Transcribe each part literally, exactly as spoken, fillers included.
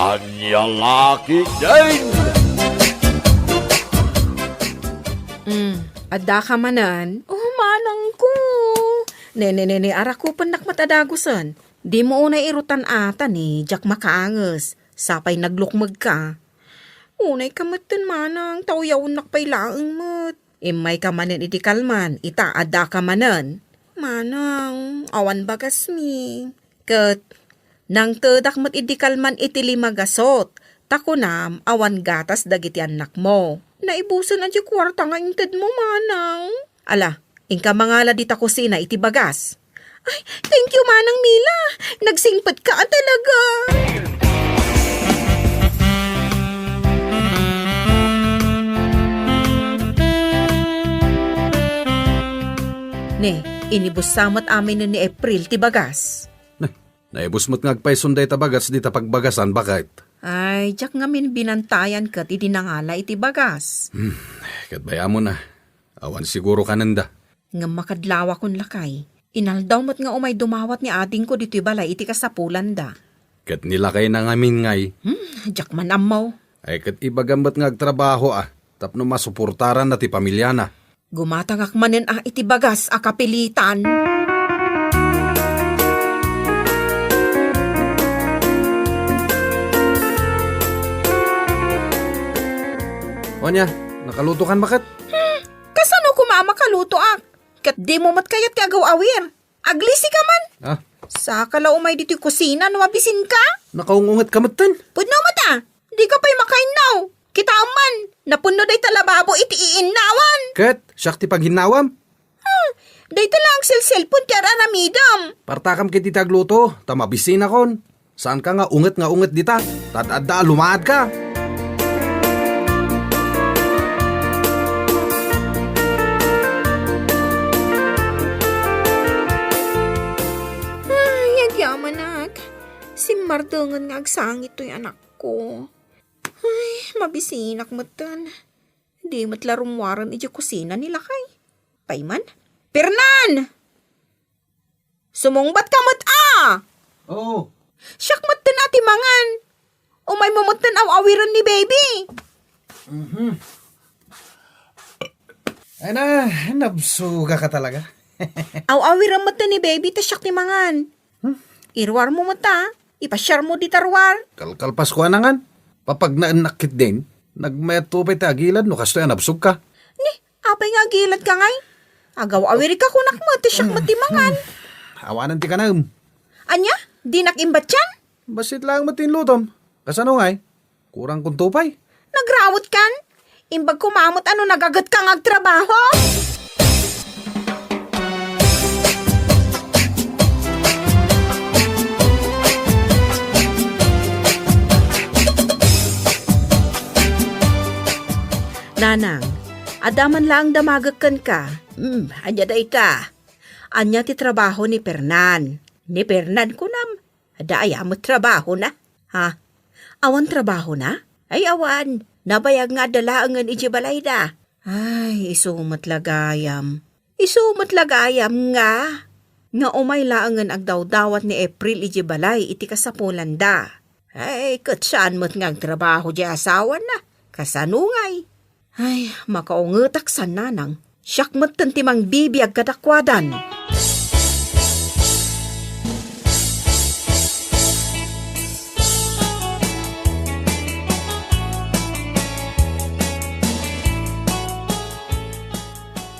Ania la ketdin? Hmm, adda ka manen? Oh, manangko. Ne, ne, ne, ne, arakupennak met a dagusen. Dimo unay irutan ata ni, diak makaanges. Sapay naglukmeg ka. Unay ka metten, manang, ta uyawennak pay laeng met. Immay ka manen iti kalman, ita adda ka manen. Manang, awan bagasmi. Ket nangtedak met idi kalman iti lima gasut, ta kunam awan gatas dagiti annakmo. Naibusen a diay kuarta nga intedmo, manang. Ala, inka mangala dita kusina iti bagas. Ay, thank you, Manang Mila. Nagsingpet ka a talaga. Ne, inibussa met aminen ni April ti bagas. Naibus met nga agpayson dayta bagas dita pagbagasan, baket. Ay, diak ngamin binantayan ket idi nangala iti bagas. Hmm, ket bay-amon a, awan siguro kanenda. Ngem makadlawakon lakay. Inaldaw met nga umay dumawat ni adingko ditoy balay iti kasapulanda. Ket ni lakayna ngamin ngay? Hmm, diak man ammo. Ay, ket ibagam met nga agtrabaho a, tapno masuportaranna ti pamiliana. Gumatangak manen a iti bagas a kapilitan. Ania, nakalutokan baket? Hmm, kasano koma a makalutoak? Ket dimo met kayat ti agaw-awir. Aglisi ka man. Ah. Saka la umay ditoy kusina no mabisin ka. Nakaung-unget ka metten? Pudno met a. Di ka pay makainnaw. Kitaem man, napunno dayta lababo iti iinnawan. Ket, siak ti paginnawam? Hmm, dayta la agselselpon ti ar-aramidem. Partakam ket iti agluto, ta mabisinakon. Saanka nga unget nga unget dita, ta ad-adda a lumaadka. Ay, agyamanak. Simmartengen nga agsangit toy anakko. Ay, mabisinak metten. Di met la rummuaren idiay kusina ni lakay. Payman? Pernan! Sumungbat ka met a! Oo. Siak met ti mangan. Umay mo met aw-awiren ni baby. Mhm. Ay na, nabsuga ka talaga. Aw-awiren met ni baby ta siak ti mangan. Hmm? Iruar mo met a. Ipasiar mo dita ruar. Kalkalpas ko anangan. Papagnaennak ketdin. Nagmayat to pay ti agilad no kastoy a nabsog ka. Ni, apay nga agilad ka ngay? Agaw-awir ka kunak met, ti siak met ti mangan. Awanen ti kanam. Ania? Dinak imbatian? Bassit laeng met ti inlutom. Kasano ngay? Kurang kunto pay. Nagrawet kan? Imbag koma met a no nagaget ka nga agtrabaho? Nanang, adda man laeng damagek kenka. Hmm, ania dayta? Ania ti trabaho ni Pernan? Ni Pernan kunam? Adda aya met trabahona? Ha? Awan trabahona? Ay, awan. Nabayag nga adda laengen idiay balayda. Ay, isu met la gayam. Isu met la gayam nga, nga umay laengen agdawdawat ni April idiay balay iti kasapulanda. Ay, ket saan met nga agtrabaho diay asawana? Kasano ngay? Ay, makaungetak san, nanang. Siak metten ti mangbibiag kadakuadan.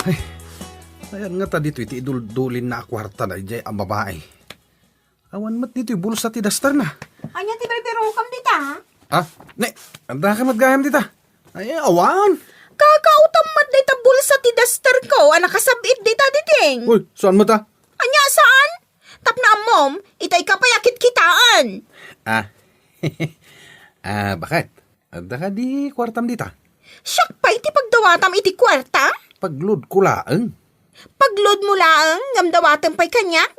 Ay, ayan nga ta ditoy ti iduldulinna a kuarta daydiay a babai. Awan met ditoy bulsa ti dasterna. Ania ti birbirokam dita? Ah, ne, adda ka met gayam dita? Ay, awan. Kakautam met dayta bulsa ti dasterko a nakasab-it dita, Diding. Uy, saan met a? Ania, saan? Tapno ammom, itay ka pay a kitkitaan. Ah. Ah, baket? Adda kadi kuartam dita? Siak pay ti pagdawatam iti kuarta? Pagloadko laeng. Pagloadmo laeng, ngem dawatem pay kaniak?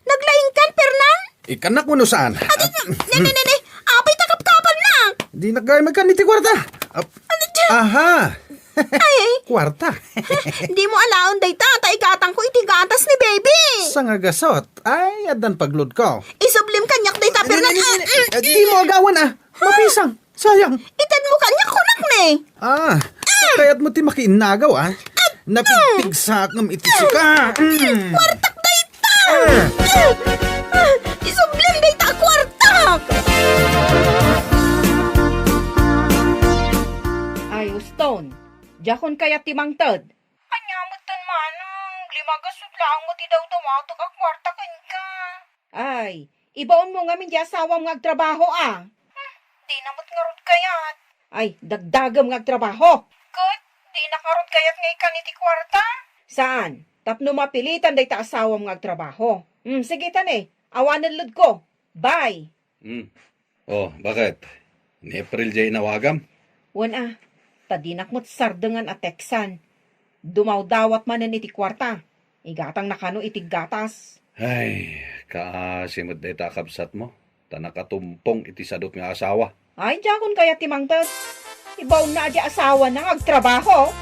Naglaingkan, Pernan? Ikannak wenno saan? Adi, ne, ne, ne, ne. Apay ta kapkapanna? Dinak gayam agkan iti kuarta. Ap-, Ano dyan? Aha. Ay, ay. Kuarta. Dimo alaen dayta, ta igatangko iti gatas ni baby. Sangagasot. Ay, addan pagloadko. Isublim kaniak dayta, Pernan. Dimo agawan, ah. Mapisang, sayang. Itedmo kaniak, kunak ni. Ah, kayatmo ti makiinnagaw, ah. Napigpigsak ngem iti sika. Mm. Kuartak dayta. Ah. Ah, isublian dayta a kuartak. Ay, Uston, diakon kayat ti mangted. Ania met ten, manang, lima gasut laeng met ti dawdawatek a kuarta kenka. Ay, ibaonmo ngamin ti asawam nga agtrabaho, a. Hmm, dina met ngarud kayat. Ay, dagdagem nga agtrabaho. Ket, dina ngarud kayat nga ikkan iti kuarta? Saan? Tapno mapilitan dayta asawam nga agtrabaho. Hmm, sige, tani. Awanen ledko. Bye. Hmm. Oh, baket? Ni April diay inawagam? Wen a, ta dinak met sardengan a teksan. Dumawdawat manen iti kuarta. Igatangna kano iti gatas. Ay, kaasi met dayta a kabsatmo, ta nakatumpong iti sadut nga asawa. Ay, diakon kayat ti mangted. Ibaonna a di asawana nga agtrabaho.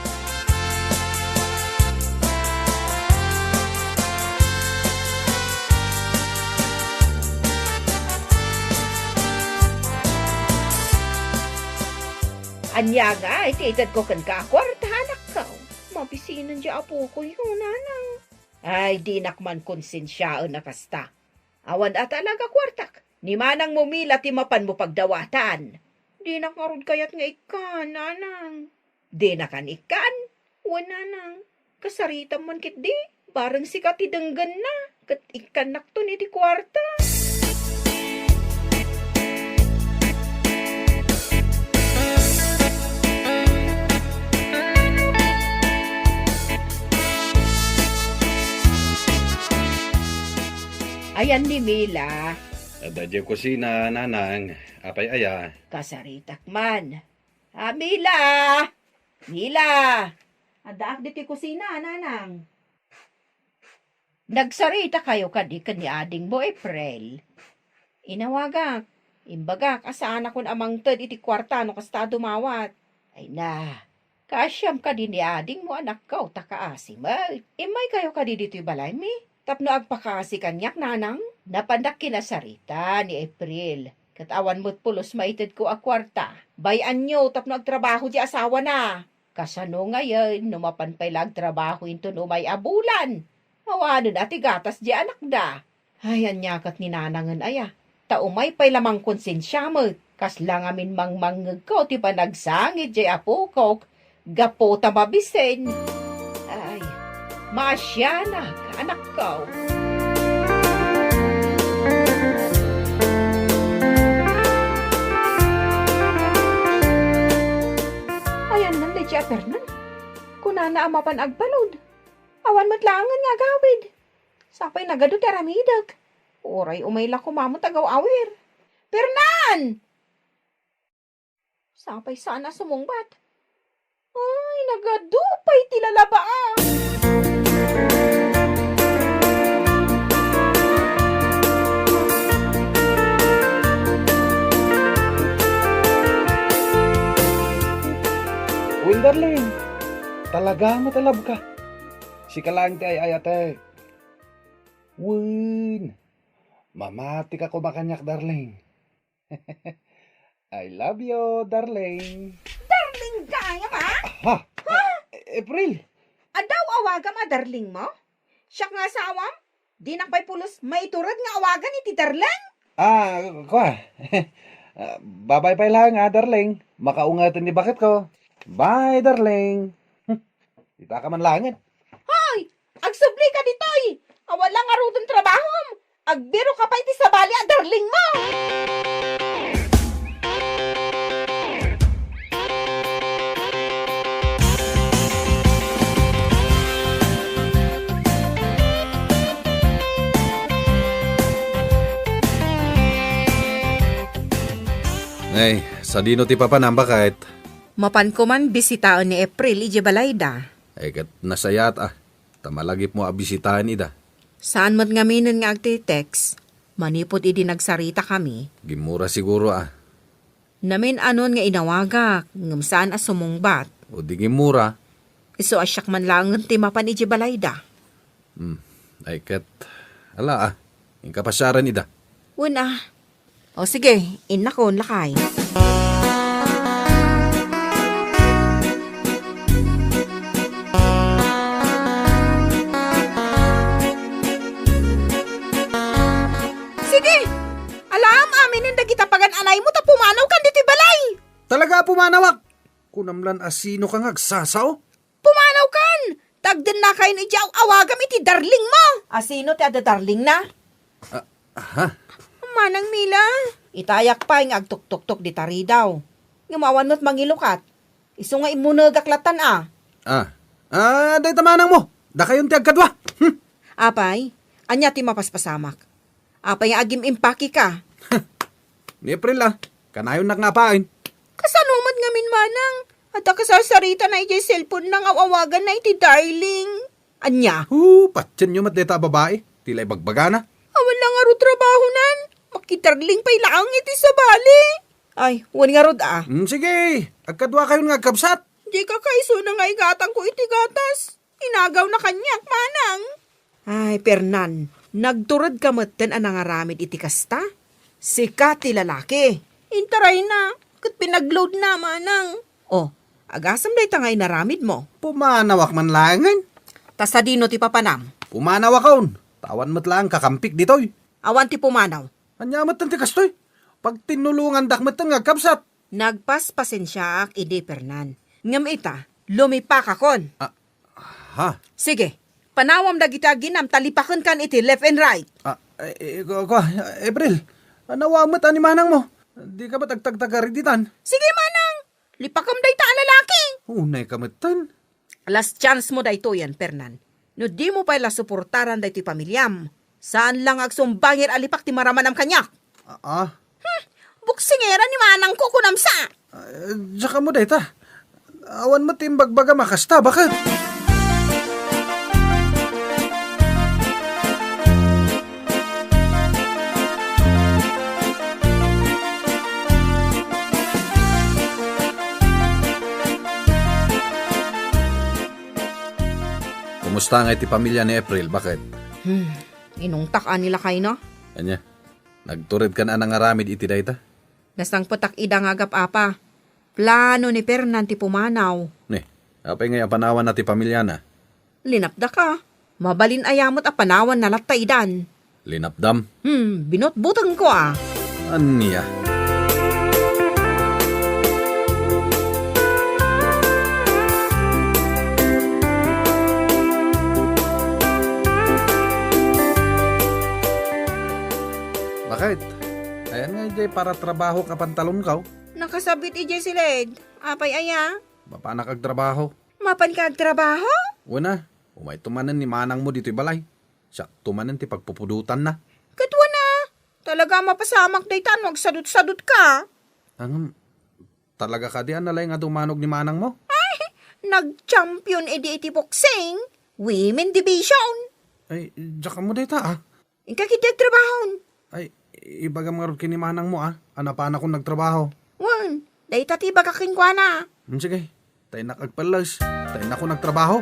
Ania ngay ti itedko kenka a kuarta, anakko? Mabisinen ti apokoyo, nanang. Ay, dinak man konsensiaen a kasta. Awan a talaga kuartak. Ni manangmo Mila ti mapanmo pagdawatan. Dinak ngarud kayat nga ikkan, nanang. Dinakan ikkan? Wen, nanang. Kasaritam man ketdi. Bareng sika ti denggenna. Ket ikkannakton iti kuarta. Ayan ni Mila. Adda diay kusina, nanang. Apay aya? Kasaritak man. Ah, Mila! Mila! Addaak ditoy kusina, nanang. Nagsaritakayo kadi ken ni adingmo, April? Inawagak. Imbagak a saanakon a mangted iti kuarta no kasta a dumawat. Ay na, kaasiam kadi ni adingmo, anakko, ta kaasi met. Immaykayo kadi ditoy balaymi tapno agpakaasi kaniak, nanang? Napandak kinasarita ni April, ket awan met pulos maitedko a kuarta. Bay-anyo tapno agtrabaho ti asawana. Kasano ngayen no mapan pay la agtrabaho inton umay a bulan? Awanen a ti gatas ti anakda. Ay, ania ket ni nanangen aya? Ta umay pay la mangkonsensia met. Kasla ngamin mangmangngegko ti panagsangit diay apokok gapu ta mabisen. Ay, maasianak, anakko. Ayan man, Leche a Fernan. Kunana a mapan agbalud. Awan met laengen nga agawid. Sapay nagadu ti aramidek. Uray umay la koma met agaw-awir. Fernan! Sapay saan a sumungbat. Ay, nagadu pay ti lalaba, a. Wen, darling, talaga met a love ka. Sika laeng ti ay-ayatek. Wen, mamatika koma kaniak, darling. I love you, darling. Darling gayam, a? Ha? Ha? April! Adda awagam a darlingmo? Siak nga asawam? Dinak pay pulos maitured nga awagan iti darling? Ah, kua. Ah, babay pay laeng, a, darling. Makaungaten ni baketko. Bye, darling. Hmm. Itaka man laengen. Hoy! Agsublika ditoy! Awan la ngaruden trabahom! Agbiroka pay ti sabali a darlingmo! Nay, sadino ti papanam, baket? Mapanko man bisitaen ni April idiay balayda. Ay, ket nasayaat, a. Ta malagipmo a bisitaen ida. Saan met ngaminen nga agti-text manipud idi nagsaritakami. Gimmura siguro, a. Namin-anon nga inawagak, ngem saan a sumungbat. O di gimmura. Isu a siak man laengen ti mapan idiay balayda. Hmm. Ay ket, ala, a. Inka pasiaren ida. Wen, a. O sige, innakon, lakay. Sige! Alaam aminen dagita pagan-anaymo ta pumanawkan ditoy balay! Talaga a pumanawak! Kunam lan a sinoka nga agsasao? Pumanawkan! Tagdennakayon idiay aw-awagam iti darlingmo! A sino ti adda darlingna? Ah, aha. Manang Mila. Itayak pay nga agtuktuktok dita ridaw. Ngem awan met mangilukat. Isu nga immunegak latan a. Ah. Ah, dayta manangmo. Dakayon ti agkadua. Hmm. Apay, ania ti mapaspasamak? Apay nga agim-impakeka? Ni April, ah. Kanayonnak nga apain. Kasano met ngamin, manang? Adda kasarsarita na idiay cellphone na nga aw-awaganna iti darling. Ania? Hu, patienyo met dayta a babai. Ti la ibagbagana. Awan la ngarud trabahonan. Makidarling pay laeng iti sabali. Ay, wen ngarud a. Mm, sige. Agkaduakayon nga agkabsat. Dika kaisuna nga igatangko iti gatas. Inagawna kaniak, manang. Ay, Fernan, nagturedka metten a nangaramid iti kasta? Sika ti lalaki. Intarayna, ket pinagloadna, manang. Oh, agasem dayta nga inaramidmo. Pumanawak man laengen. Ta sadino ti papanam? Pumanawakon. Ta awan met laeng kakampik ditoy. Awan ti pumanaw. Ania metten ti kastoy? Pagtinnulongandak metten nga agkabsat. Nagpaspasensiaak idi, Fernan. Ngem ita, lumipakakon. Ah, ha? Sige, panawam dagiti aginam ta lipakenkan iti left and right. Ah, eh, eh, kua, kua, April, ania met a ni manangmo? Dika met agtagtagari ditan? Sige, manang! Lipakem dayta a lalaki! Unayka metten. Last chance mo daytoyen, Fernan. No dimo pay la suportaran daytoy pamiliam, saan la nga agsumbangir a lipak ti maramanam kaniak. Ah, ah. Hmm, buksingera ni manangko, kunam sa. Ah, diak ammo dayta. Awan met ti imbagbagam a kasta, baket? Kumusta ngay ti pamilya ni April, baket? Hmm, inungtak a ni lakayna. Ania, nagturedkan a nangaramid iti dayta? Nasangpetak ida nga agap-apa. Plano ni Fernan ti pumanaw. Ni, apay ngay a panawanna ti pamilyana? Linapdaka. Mabalin aya met a panawanna latta idan? Linapdam? Hmm, binutbutengko a. Ania? Baket? Ayan nga idiay paratrabahok a pantalonkaw? Nakasabit idiay siled. Apay aya? Mapanak agtrabaho. Mapanka agtrabaho? Wen a, umayto manen ni manangmo ditoy balay. Siakto manen ti pagpupudotanna. Ket wen a, talaga a mapasamak dayta no agsadutsadutka. Ngem, talaga kadi a nalaing a dumanog ni manangmo? Ay, nag-champion idi iti boxing, women division. Ay, diak ammo dayta, ah. Inka ketdi agtrabahon. Ay, ibagam ngarud ken ni manangmo, ah, a napanakon nagtrabaho. Wen, dayta ti ibagak kenkuana. Hmm, sige. Ta innak agpelles. Ta innakon agtrabaho.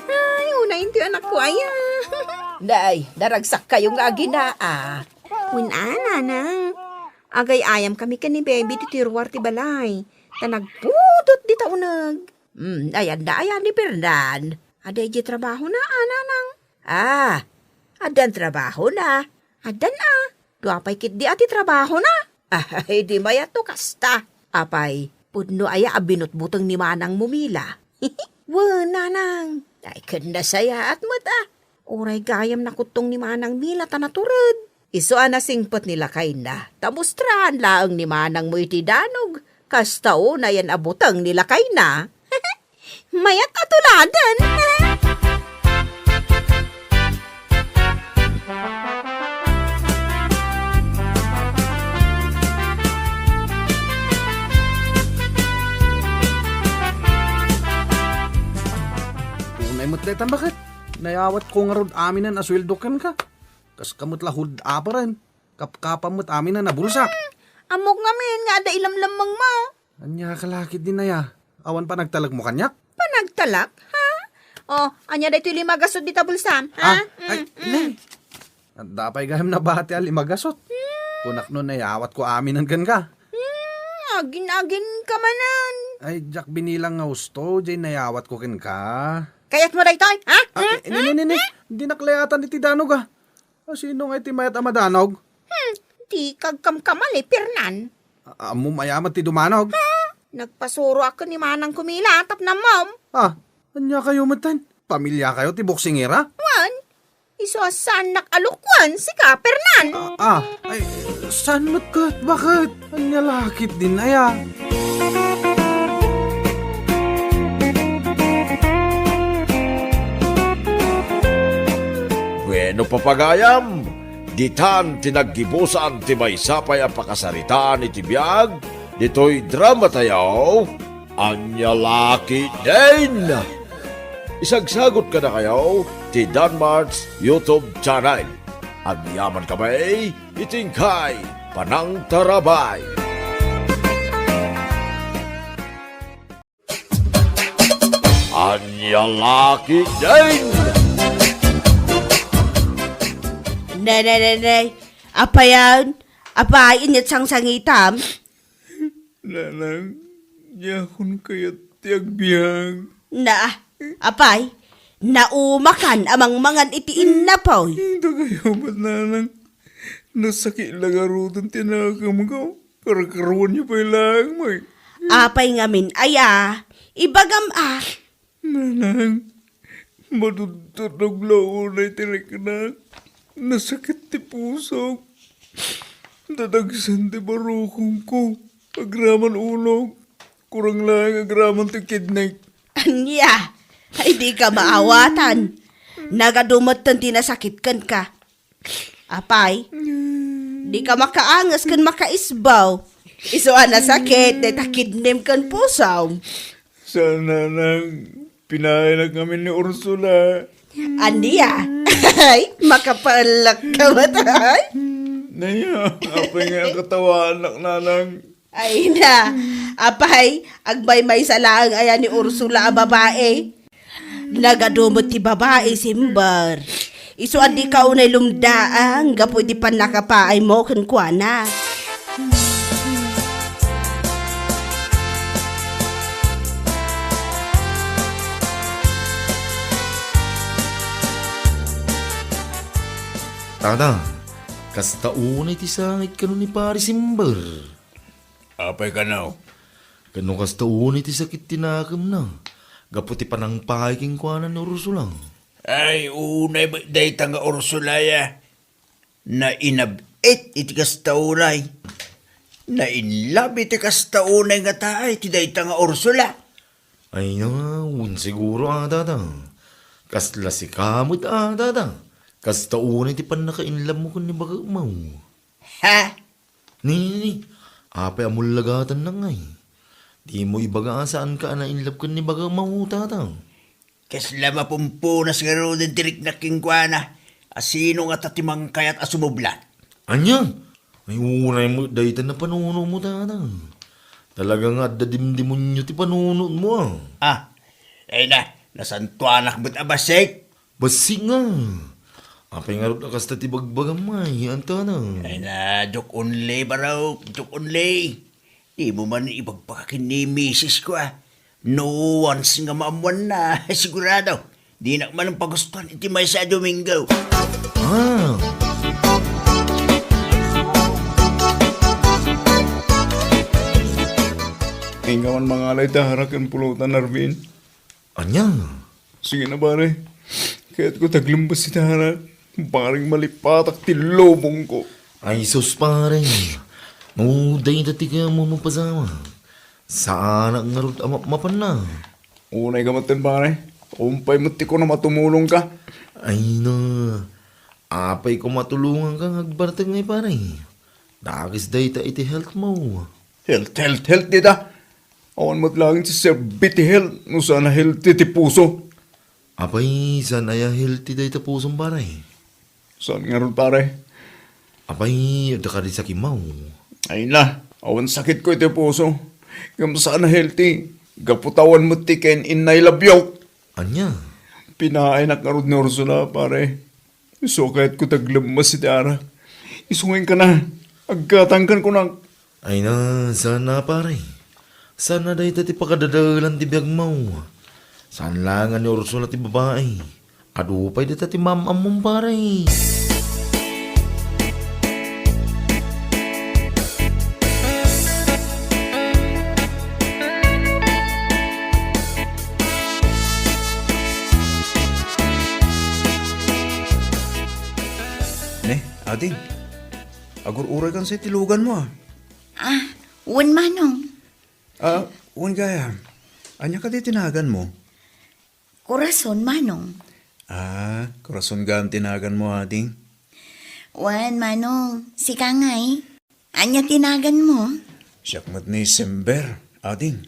Ay, unay ti anakko aya. Day, daragsakkayo nga aginaa. Wen a, nanang. Agay-ayamkami ken ni Baby ditoy ruar ti balay. Ta nagpudot dita uneg. Hmm, ayan da, ayan ni Fernan. Adda idiay trabahona, a, nanang? Ah, addan trabahona. Addan a. Dua pay ketdi a ti trabahona. Ay, di mayat no kasta. Apay, pudno aya a binutbuteng ni manangmo, Mila? Wen, nanang. Ay, ket nasayaat met a. Uray gayam nakuttong ni Manang Mila ta natured. Isu a nasingpet ni lakayna, ta mustrahan laeng ni manangmo iti danog, kasta unayen a buteng ni lakayna. Mayat a tuladen! Unay met daytan, baket? Nayawatko ngarud aminen a sueldo kenka. Kaska met la hold-uperen. Kapkapam met aminen a bulsa. Ammok ngamin nga adda ilamlammengmo. Ania ka la ketdin aya? Awan panagtalekmo kaniak? Naglaklak? Ha? O, ania daytoy lima gasut dita bulsam? Ha? Ah, ay, Mm, mm. Neng. Adda pay gayam nabati a lima gasut. Kunak no nayawatko aminen kenka. Hmm, agin-agin ka manen. Ay, diak binilang nga husto, jay nayawatko kenka. Kayatmo daytoy, ha? Ah, Hmm? eh, ni, ni, ni, ni. Dinak layatan iti danog, ah. Ah, sino nga iti mayat a madanog? Hmm, di kagkamkamali, Fernan. A-, ammom aya met ti dumanog? Ha? Nagpasuroak ken ni Manang Kumila, tapno ammom. Ah, ania kayo metten? Pamilia kayo ti boksingera? Wen, isu a saannak a lukwan, sika, Fernan. Ah, ah, ay, saan met ket? Bakit? Ania lakit din aya? Bueno, papagayam, ditan ti naggibusan ti maysa pay a pakasaritaan iti biag ditoy drama tayo, Ania Lakit Din. Isagsagot kadakayo ti Danmart's YouTube channel. Agyaman kami iti inkay panangtarabay. Ania Lakit Din. Nay, nay, nay, nay. Apay, apay, inyat sangsangitam? Nanang, diakon kayat ti agbiag. Na, apay, naumakan a mangmangan iti innapoy. Dagayo met, nanang. Nasakit la garuden ti nakemko. Karkaruanyo pay laeng, may. Apay ngamin aya? Ibagam a. Nanang, madudturog la unay ti riknak. Nasakit ti pusok. Dadagsen ti barukongko. Agraman ulo. Kurang laeng agraman ti kidney. Ania? Ay, di ka maawatan. Nagadu metten ti nasakit kenka. Apay, di ka makaanges ken makaisbaw. Isu a nasakit, dayta kidnem ken pusom. Saan, nanang, pinaaynak ngamin ni Ursula. Ania? Ay, makapaellak ka met, ay? Naya, apay nga ang katawaannak, nanang? Ay na, apay, agmaymaysa laeng aya ni Ursula a babae. Nagadu met ti babae, Simber. Isu a dika unay lumdaang gapu iti pannakapaaymo kenkuana. Tata, kasta unay ti sangit kano ni Pari Simber. Apay kano? Kano kasta unay ti sakit ti nakemna, gapu ti panangpaay kenkuana ni Ursula. Ay, unay met dayta nga Ursula, ya. Nainab-it iti kasta unay. Nainlove iti kasta unay nga taay ti dayta nga Ursula. Ay na, wen siguro, a, tata. Kasla sika met, a, tata. Kasta unay ti pannakainlove mo ken ni bagekmo. Ha? Ni, ni, ni. Apay a mullagatannak ngay? Dimo ibaga a saanka a nainlove ken ni bagekmo, tata. Kasla mapumpunas ngaruden ti riknak kenkuana. A sino ngata ti mangkayat a sumublat? Ania? Ay, unay met dayta napanunomo, tata. Talaga nga adda dimdemonyo ti panunotmo, a. Ah, ay na, nasantuanak met a bassit. Bassit nga. Apay ngarud a kasta ti bagbagam, ay, anta na. Ay na, joke only, barok, joke only. Dimo man ibagbaga ken ni misis ko, a. No once nga maammoanna, sigurado, dinak man pagustuan iti maysa a Domingo. Ah. Inka man mangalay ta harak ken pulutan, Arvin. Ania? Sige na, pare. Kayatko ti aglembes iti harak. Bareng malipatak ti lubongko. Ay sus, pare. No dayta ti kayatmo mapasamak, saanak ngarud a mapmapanna. Unay ka metten, pare. Umpay met ti kunam a tumulongka. Ay na. Apay ko matulonganka nga agbarteng ngay, pare? Dakes dayta iti healthmo. Health, health, health dita. Awan met laeng ti serbi ti health no saan a healthy ti puso. Apay, saan aya healthy dayta pusom, pare? Saan ngarud, pare? Apay, adda kadi sakitmo? Ay na, awan sakitko iti puso. Ngem saan a healthy. Gapu ta awan met ti ken-innay labiok. Ania? Pinaaynak ngarud ni Ursula, pare. Isu a kayatko ti aglemmes iti arak. Isu nga inkana, aggatangkan kunak. Ay na, saan a, pare. Saan a dayta ti pakadadaelan ti biagmo. Saan laeng a ni Ursula ti babai. Adu pay dayta ti maam-ammom, pare. Ne, ading. Agur-uraykan sa iti luganmo, a. Ah, wen, Manong. Ah, wen gayam. Ania kadi ti naganmo? Corazon, Manong. Ah, Corazon gayam ti naganmo, ading? Wen, Manong. Sika ngay? Ania ti naganmo? Siak met ni Sember, ading.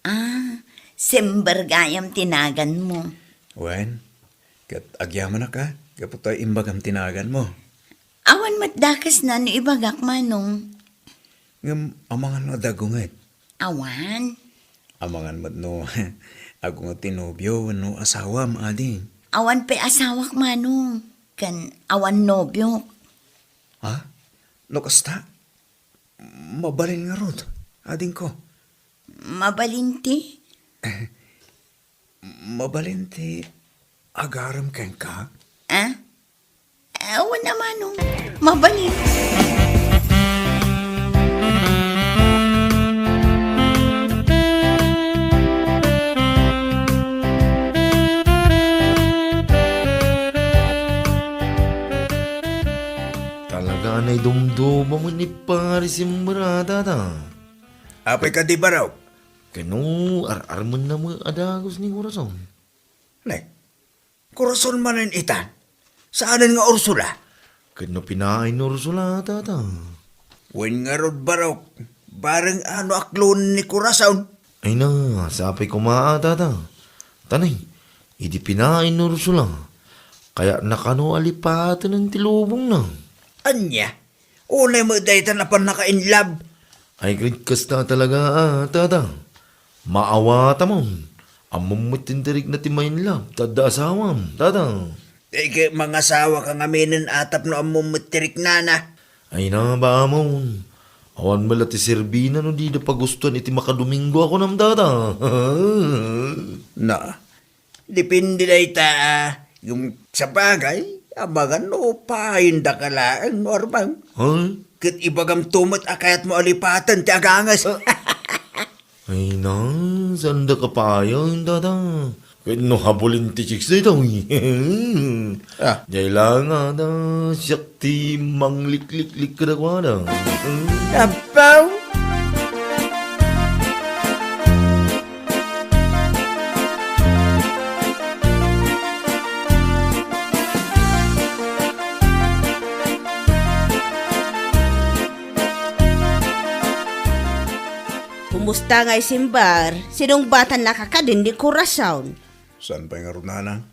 Ah, Sember gayam ti naganmo. Wen, ket agyamanak a, gapu ta imbagam ti naganmo. Awan met dakesna no ibagak, Manong. Ngem amangan no adda aggunget? Awan. Amangan met no aggunget ti nobio wenno asawam, ading? Awan pay asawak, Manong, ken awan nobiok. Ha? No kasta, mabalin ngarud, adingko. Mabalin ti? Mabalin ti agarem kenka? Ah? Awan a, Manong. Mabalin. Talaga a naidumduma met ni Pare Sember, a, Tata. Apay kadi, Barok? Ken no ar-armenna met a dagus ni Corazon. Ne, Corazon manen itan. Saanen nga Ursula? Ket no pinaay ni Ursula, Tata? Wen ngarud, Barok, bareng a no aklonen ni Corazon. Ay na, sapay koma a, Tata. Tanay, idi pinaay ni Ursula, kayatna kano a lipatenen ti lubongna. Ania? Unay met dayta napan naka-in love. Ay, ket kasta talaga a, Tata. Maawatam. Ammom met ti intirikna ti ma-in love ta adda asawam, Tata. Ay, ket mangasawaka ngaminen a tapno ammom met ti riknana. Ay na, baamon. Awan met la ti serbina no dida pagustuan iti makadomingo a kunam, Tata. Na, depende dayta, a. Ngem sabagay, amangan no paayendaka laeng no armam. Ha? Ket ibagamto met a kayatmo a lipaten ti aganges. Ah. Ay na, saandaka payen, Tata. Ket no habulen ti chicks daytoy. Ah. Diay laeng a, Tata, siak ti manglikliklik kadakuada. Apaw! Kumusta ngay, Sember? Sinungbatannaka kadin ni Corazon? Saan pay ngarud, nanang?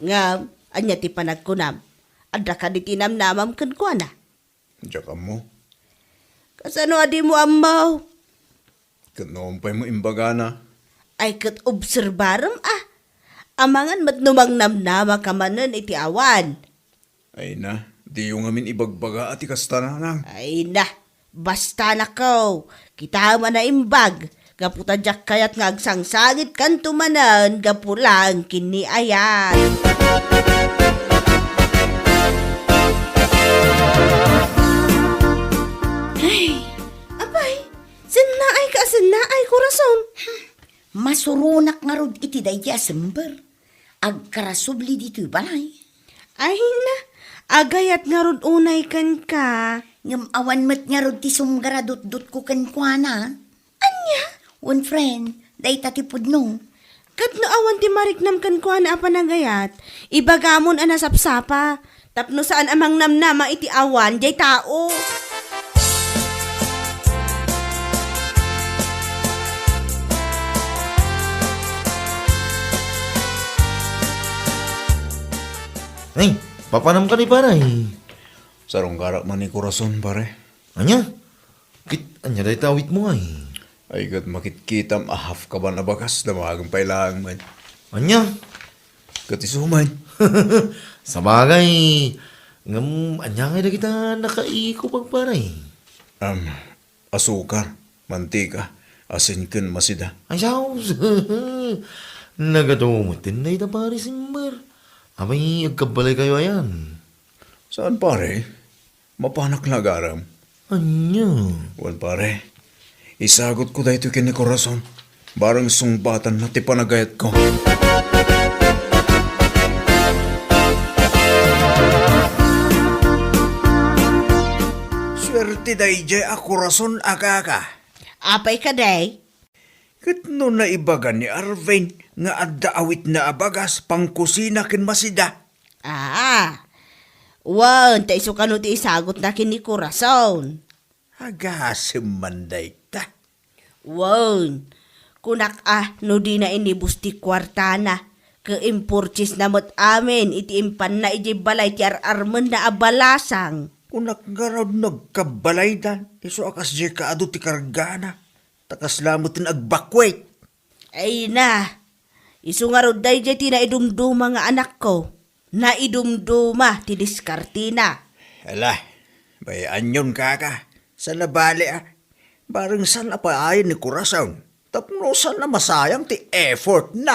Ngem, ania ti panagkunam? Adda kadi ti namnamam kenkuana? Diak ammo. Kasano a dimo ammo? Ket no awan pay mo imbagana? Ay, ket obserbarem a. Amangan met no mangnamnamaka manen iti awan. Ay na, diyo ngamin ibagbaga a ti kasta, nanang. Ay na, basta nakaw, kitaem a naimbag, gapu ta diak kayat nga agsangsangitkanto manen gapu laeng ken ni Ayat. Ay, apay, sennaay ka a sennaay, Corazon. Masuronak ngarud iti daydi a Sember. Agkarasubli ditoy balay. Ay na, agayat ngarud unay kenka. Ngem awan met ngarud ti sumgaradutdotko kenkuana. Ania? Wen, friend, dayta ti pudno. Ket no awan ti mariknam kenkuana a panagayat, ibagamon a nasapsapa, tapno saan a mangnamnama iti awan diay tao. Ay, papanam kadi, pare? Sarunggarak man ni Corazon, pare. Ania? Ket ania dayta awitmo, ay? Ay, ket makitkitam a half kaban a bagas, damagem pay laeng met. Ania? Ket isu met. Sabagay, ngem ania ngay dagita nakaikupag, pare? Am, asukar, mantika, asin ken masida. Ay, saos! Nagadu met dayta, pare Sember. Apay, agkabbalaykayo ayan? Saan, pare? Mapanak nga agarem. Ania? Wen, pare, isagutko daytoy ken ni Corazon. Bareng sungbatanna ti panagayatko. Suerte daydiay a Corazon a kaka. Apay kadi? Ket no naibaga ni Arvin nga adda awitna a bagas, pangkusina ken masida. Ah, wen, ta isu kano ti isagutna ken ni Corazon. Agasem man dayta. Wen, kunak a no dina inibus ti kuartana, ket impurchasna met amin iti impanna idiay balay ti ar-armenna a balasang. Kunak ngarud no agkabbalaydan, isu a kasdiay kaadu ti kargana. Ta kasla met ti agbakwet. Ay na, isu ngarud daydiay ti naidumduma nga anakko. Naidumduma ti diskartena. Ala, bay-anyon, kaka. Saan a bali, a. Bareng saan a paayen ni Corazon. Tapno saan a masayang ti effortna.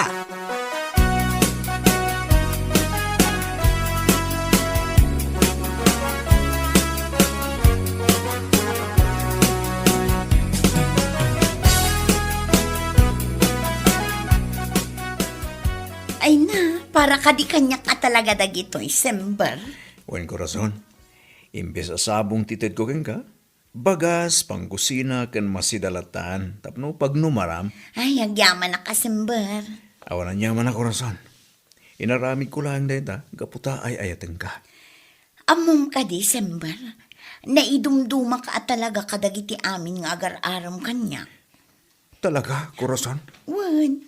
Ay na, para kadi kaniak a talaga dagitoy, Sember. Wen, Corazon, imbes a sabong ti itedko kenka, bagas, pangkusina, ken masida latta tapno pagnumaram. Ay, agyamanak a Sember. Awan aniaman a, Corazon. Inaramidko laeng dayta gapu ta ay-ayatenka. Ammom kadi, Sember, naidumdumaka a talaga kadagiti amin nga agar-arem kaniak. Talaga, Corazon? Wen,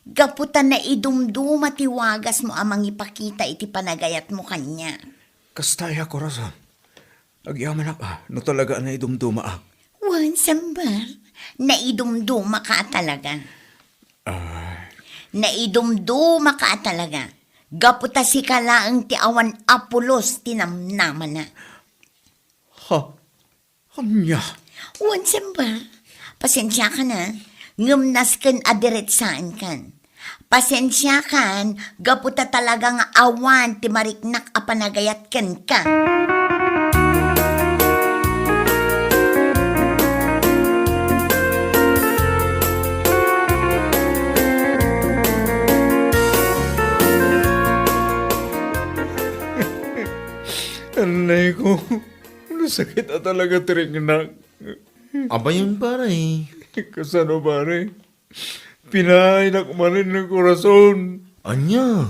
gapu ta naidumduma ti wagasmo a mangipakita iti panagayatmo kaniak. Kasta aya, Corazon? Agyamanak a, no talaga a naidumdumaak. Wen, Sember, naidumdumaka a talaga. Ah. Naidumdumaka a talaga. Gapu ta sika laeng ti awan a pulos ti namnamana. Ha? Ania? Wen, Sember, pasensiakan a, ngem nasken a diretsaenkan. Pasensiakan, gapu ta talaga nga awan ti mariknak a panagayat kenka. Anay ko, nasakit a talaga ti riknak. Abayan, pare. Kasano, pare? Pinaaynak manen nga Corazon. Ania?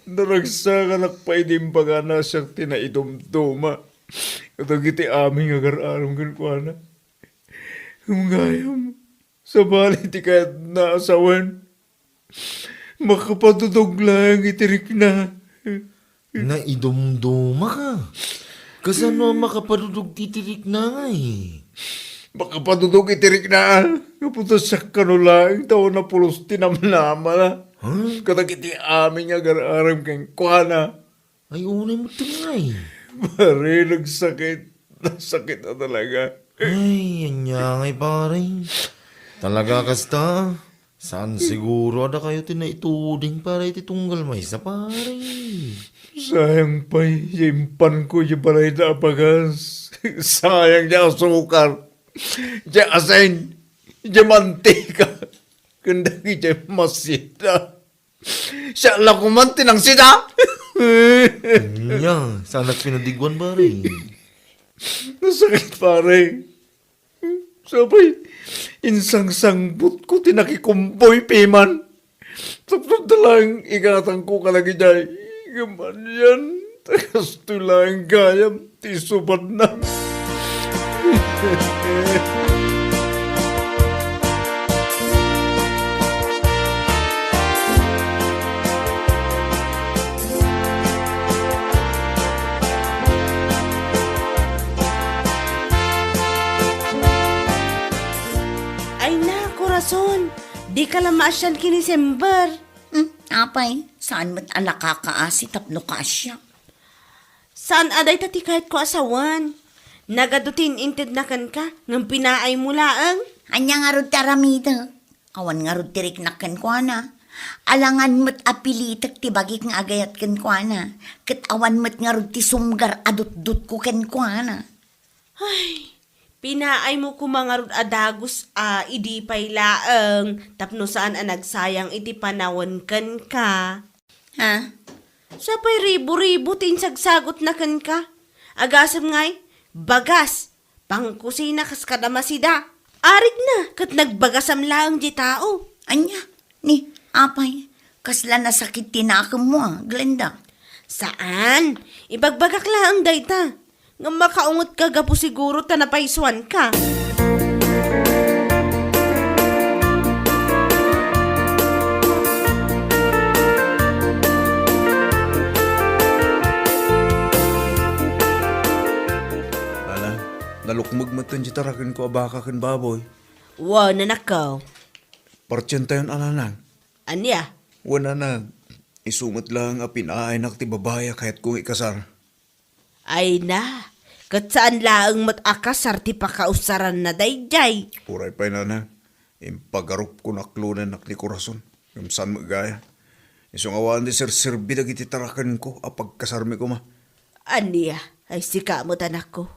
Naragsakanak pay idi imbagana a siak ti naidumduma kadagiti amin nga agar-arem kenkuana. Ngem gayam, sabali ti kayatna a sawen, makapadudog laeng iti rikna. Naidumdumaka. Kasano a makapadudog ti rikna ngay? Makapadudog iti rikna. Gapu ta siak kano laeng ti awan a pulos ti namnamana. Huh? Kadagiti amin nga agar-arem kenkuana. Ay, unay met ngay. Pare, nagsakit. Nagsakit a talaga. Ay, ania ngay, pare. Talaga kasta? Saan siguro a dakayo ti naituding para iti tunggal maysa, pare? Sayang pay, ya impanko ya balayda a bagas. Sayang ya asukar, ya asin, ya mantika, ken dagiti masida. Siak la koman ti nangsida. Ania, saanak pinadiguan, pare. Nasakit, pare. Sapay, insangsangbutko ti nakikumboy piman. Tapno da laeng igatangko kadagijay. Ngem anian, ta kastoy laeng gayam ti isubanna. Ay na, Corazon, dika la maasian ken ni Sember. Hmm, apay, saan met a nakakaasi tapno kaasiak? Saan a dayta ti kayatko a sawen. Nagadu ti in-intedna kenka, ngem pinaaymo laeng. Ania ngarud ti aramidek? Awan ngarud ti riknak kenkuana. Alangan met a pilitek ti bagik nga agayat kenkuana, ket awan met ngarud ti sumgar a dutdotko kenkuana. Ay, pinaaymo koma ngarud a dagus a idi pay laeng tapno saan a nagsayang iti panawen kenka. Ha? Sapay ribo-ribo ti insagsagutna kenka. Agasem ngay, bagas, pangkusina kas kada masida. Arigna ket nagbagasam laeng diay tao. Ania? Ni, apay, kasla nasakit ti nakemmo a, Glenda? Saan. Ibagbagak laeng dayta. Ngem makaungetka gapu siguro ta napaysuanka. Ala, nalukmeg met ti tarakenko a baka ken baboy. Wen, anakko. Partientayon a, nanang. Ania? Wen, nanang, isu met laeng a pinaaynak ti babai a kayatko nga ikasar. Ay na, ket saan laeng met a kasar ti pakausaranna daydiay. Uray pay, nanang, impagarupko naklonen ni Corazon. Ngem saan met gaya. Isu nga awan ti serserbi dagiti tarakenko a pagkasarmi koma. Ania, ay sika met, anakko.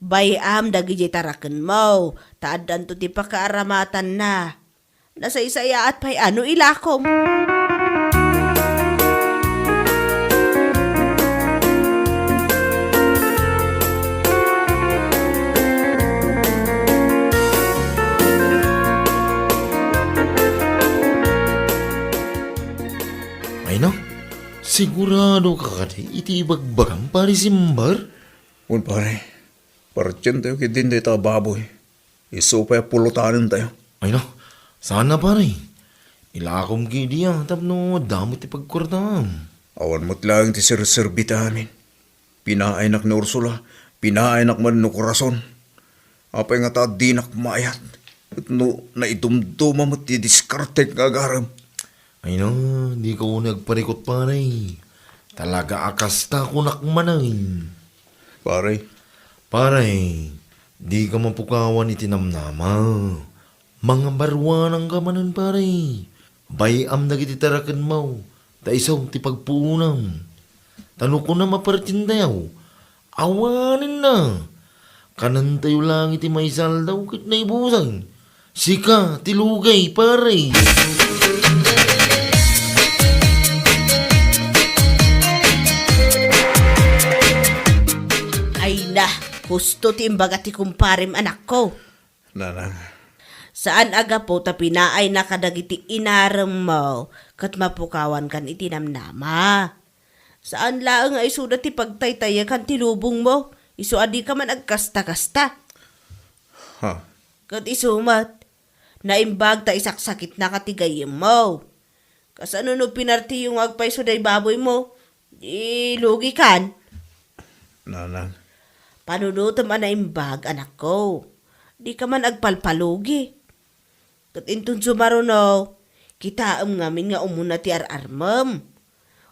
Bay-am dagidiay tarakenmo, ta addanto ti pakaaramatanna. Nasaysayaat pay a no ilakom. Ay na, sigurado ka kadi iti ibagbagam, Pare Simbar? Wen, pare. Partientayo ketdin dayta a baboy. Isu pay a pulotanentayo. Ay na, saan a, pare. Ilakom ketdi a tapno adda met ti pagkuartam. Awan met laeng ti serserbi ti amin. Pinaaynak ni Ursula, pinaaynak met ni Corazon. Apay ngata a dinak maayat? Ket no naidumduma met ti diskartek nga agarem. Ay na, dika unay agparikut, pare. Talaga a kasta kunak manen. Pare. Pare, dika mapukawan iti namnama. Mangabaruanangka manen, pare. Bay-am dagiti tarakenmo, ta isu ti pagpuonam. Ta no kunam a partientayo, awanenna. Kanentayo laeng iti maisaldaw ket naibusang. Sika ti lugay, pare. Ay na, husto ti imbaga ti kumparem, anakko. Nanang. Saan a gapu ta pinaayna kadagiti inaremmo ket mapukawankan iti namnama. Saan laeng nga isuda ti pagtaytayekan ti lubongmo, isu a dika man agkasta-kasta. Ha? Ket isu met, naimbag ta isaksakitnaka ti gayyemmo. Kasano no pinartiyo nga agpayso day baboymo? Di lugikan? Nanang. Panunotem a naimbag, anakko. Dika man agpalpalugi. Ket inton sumaruno, kitaem ngamin nga umuna ti ar-armem.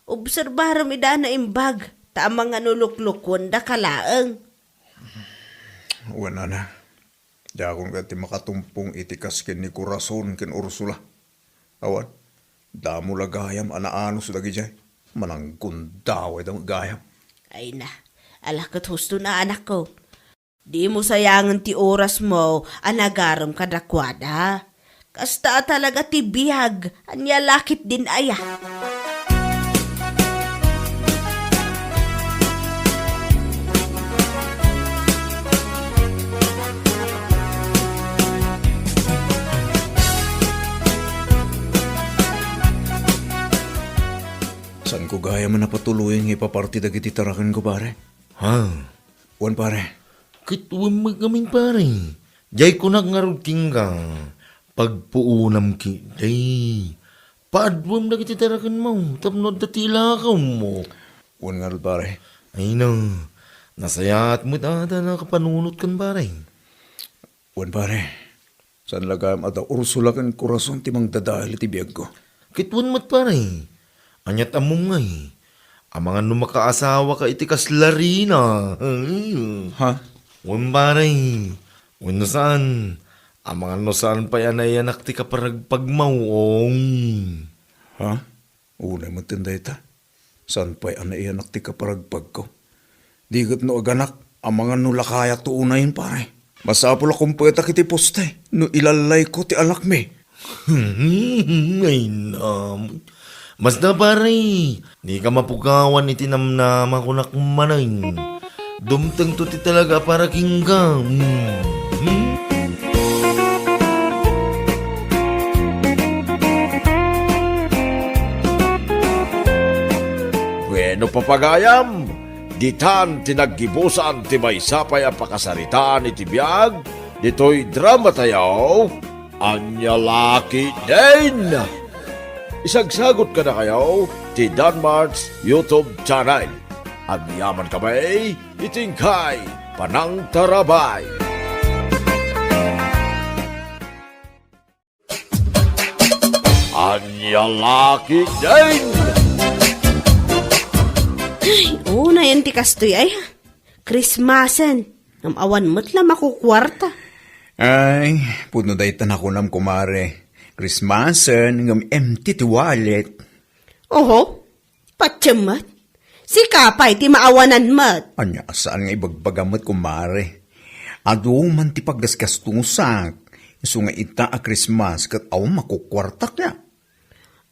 Obserbarem ida a naimbag, ta amangan no luklukkuendaka laeng. Wen, nanang. Diakon kadi makatumpong iti kas ken ni Corazon ken Ursula. Awan, damo la gayam a naanus dagidiay. Mananggundawayda gayam. Ay na, ala ket husto na, anakko. Dimo sayangen ti orasmo a nagarem kadakuada. Kasta a talaga ti biag, ania la ketdin aya? Saanko gayam a napatuloyen nga ipaparti dagiti tarakenko, pare? Ha? Wen, pare. Ket wen met ngamin, pare. Diay kunak ngarud kenka, pagpuonam ketdi. Paaduem dagiti tarakenmo tapno adda ti ilakommo. Wen ngarud, pare. Ay na, nasayaat met a ta nakapanunotkan, pare. Wen, pare. Saan la gayam a da Ursula ken Corazon ti mangdadael iti biagko. Ket wen met, pare, aniat ammom ngay? Amangan no makaasawaka iti kasla rina. Ha? Wen, pare. Wenno saan? Amangan no saan pay a naiyanak ti kaparagpagmo, ong. Ha? Unay met dayta. Saan pay a naiyanak ti kaparagpagko? Di ket no aganak, amangan no lakayat to unayen, pare. Masapul a kumpetak iti poste no ilallayko ti anakmi. Ay, nam. Basta, pare, dika mapukawan iti namnama, kunak manen. Dumtengto ti talaga a para kenka. Hmm? Bueno, papagayam, ditan ti naggibusan ti maysa pay a pakasaritaan iti biag ditoy dramatayo, Ania La Ketdin. Isagsagot kadakayo ti Danmart's YouTube channel. Agyaman kami iti inkay panangtarabay. Ania La Ketdin. Ay, unayen ti kastoy, ay. Christmasen. Ngem awan met la makukuarta. Ay, pudno dayta nakunam, kumare. Christmasen, ngem empty ti wallet. Oho. Patiem met. Sika pay ti maawanan met. Ania, saan nga ibagbagam met, kumare? Adu man ti paggasgastusak. Isu nga ita a Christmas ket awan makukuartak ya.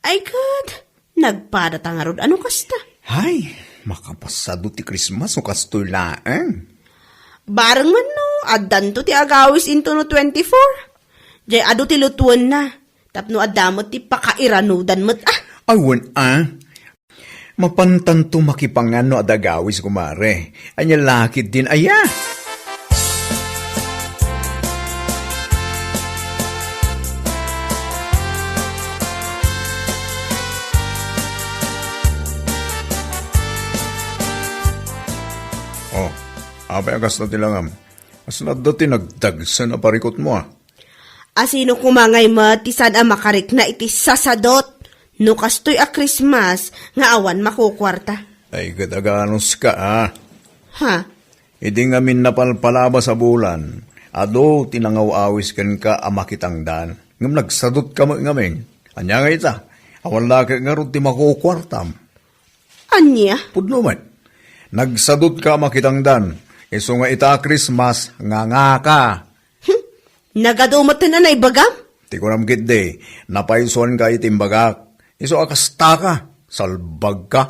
Ay ket, nagpadata ngarud a no kasta. Hay, makapasado ti Christmas no kastoy laeng. Bareng man no, addanto ti agawis intono twenty-four. Jay adu ti lutuenna, tapno adda met ti pakairanudan met, ah. Awan, ah. Mapantanto makipangan no adda agawis, kumare. Ania La Ketdin aya? Oh, apay a kasta ti langam? Kasla adda ti nagdagsen a parikutmo, ah. Asino koma ngay met ti saan a makarikna iti sasadot no kastoy a Christmas nga awan makukuarta? Ay, ket aganuska, ah. Ha? Idi ngamin napalpalabas a bulan, adu ti nangaw-awis kenka a makitangdan. Ngem nagsadotka met ngamin. Ania nga ita? Awan la ket ngarud ti makukuartam. Ania? Pudno met. Nagsadotka a makitangdan. Isu nga ita a Christmas, ngangaka. Hmm, nagadu met ti naibagam? Ti kunam ketdi, napaysuanka iti imbagak. Isu a kastaka, salbagka.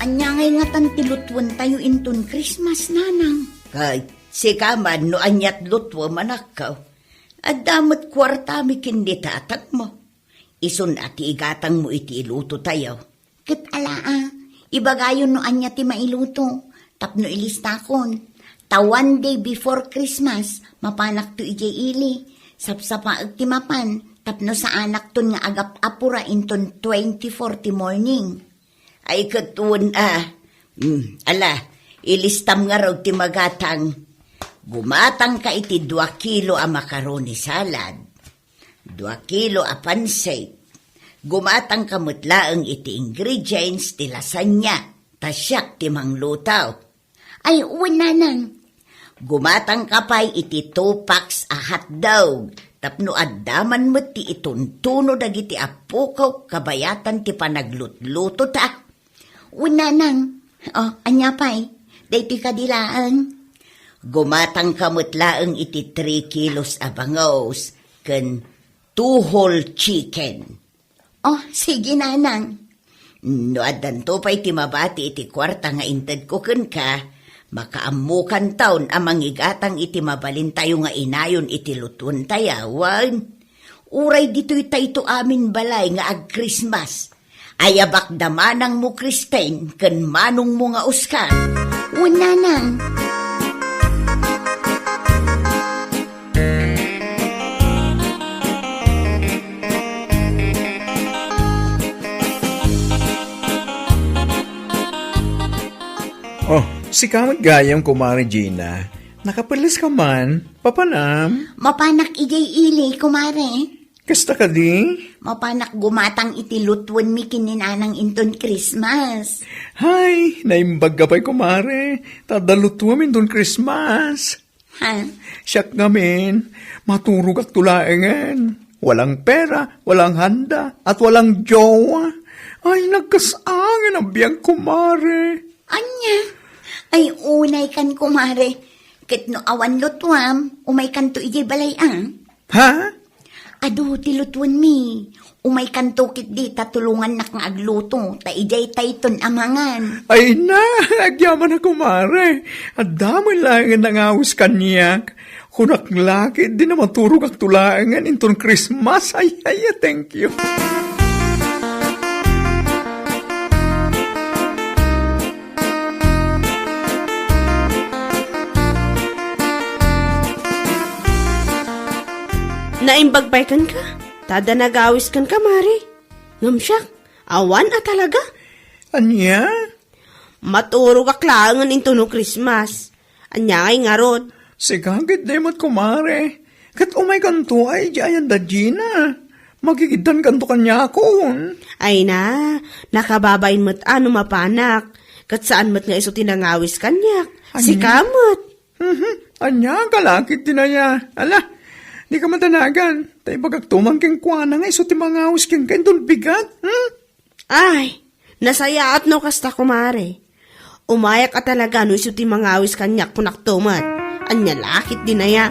Ania ngay ngatan ti lutuentayo inton Christmas, nanang? Kay, sika man no aniat lutuem, anakko. Adda met kuartami ken ni tatangmo. Isun a ti igatangmo iti ilutotayo. Ket ala a, ibagayon no ania ti mailuto, tapno ilistakon. Ta one day before Christmas, mapanakto idiay ili. Sapsapaek ti mapan, tapno saanakton nga agap-apura inton twenty-four ti morning. Ay, ket wen a. Hmm, ala, ilistam ngarud ti magatang. Gumatangka iti dua kilo a macaroni salad, dua kilo a pansit. Gumatangka met laeng iti ingredients ti lasagna, ta siak ti mangluto. Ay, wen, nanang. Gumatangka pay iti two packs a hotdog, tapno adda man met ti ituntuno dagiti appokok kabayatan ti panaglutlutota. Wen, nanang. Oh, ania pay? Daytoy kadi laeng. Gumatangka met laeng iti three kilos a bangus ken two whole chicken. Oh, sige, nanang. No addanto pay ti mabati iti kuarta nga intedko kenka, makaammokanton a mangigatang iti mabalintayo nga inayon iti lutuentayo, wen. Uray ditoytayto amin balay nga ag-Christmas. Ayabakda manangmo, Kristen, ken manongmo nga Oscar. Wen, nanang. Oh, sika met gayam, Kumare Gina. Nakapeles ka man? Papanam? Mapanak idiay ili, kumare. Kasta kadi? Mapanak gumatang iti lutuenmi ken ni Nanang inton Christmas. Hay, naimbag ka pay, kumare. Ta adda lutuem inton Christmas. Ha? Siak ngamin, maturogakto laengen. Walang pera, walang handa, at walang jowa. Ay, nagkas-angin a biag, kumare. Ania? Ay, unay kan, kumare. Ket no awan lutuam, umay kanto idiay balay, a? Ha? Adu ti lutuenmi. Umay kanto ketdi ta tulongannak nga agluto, ta idiay tayton a mangan. Ay na, agyaman a kumare. Adda met laengen nangawis kaniak. Kunak la ketdi a maturogakto laengen inton Christmas. Ay, ay, thank you. Naimbag pay kenka? Ta adda nagawis kenka, Mari. Ngem siak, awan a talaga. Ania? Maturogak laengen intono Christmas. Ania ngay ngarud? Sika ketdi met, kumare. Ket umaykanto ay idiay ayan da Gina. Makikiddankanto kaniakon. Ay na, nakababain met a no mapanak. Ket saan met nga isu ti nangawis kaniak. Ania? Sika met. Mhm. Ania, kalakit ti naya. Ala, dika madanagan. Ta ibagakto man kenkuana nga isu ti mangawis kenka inton bigat. Hmm? Ay, nasayaat no kasta, kumare. Umayak a talaga no isu ti mangawis kaniak, kunakto met. Ania la ketdi naya.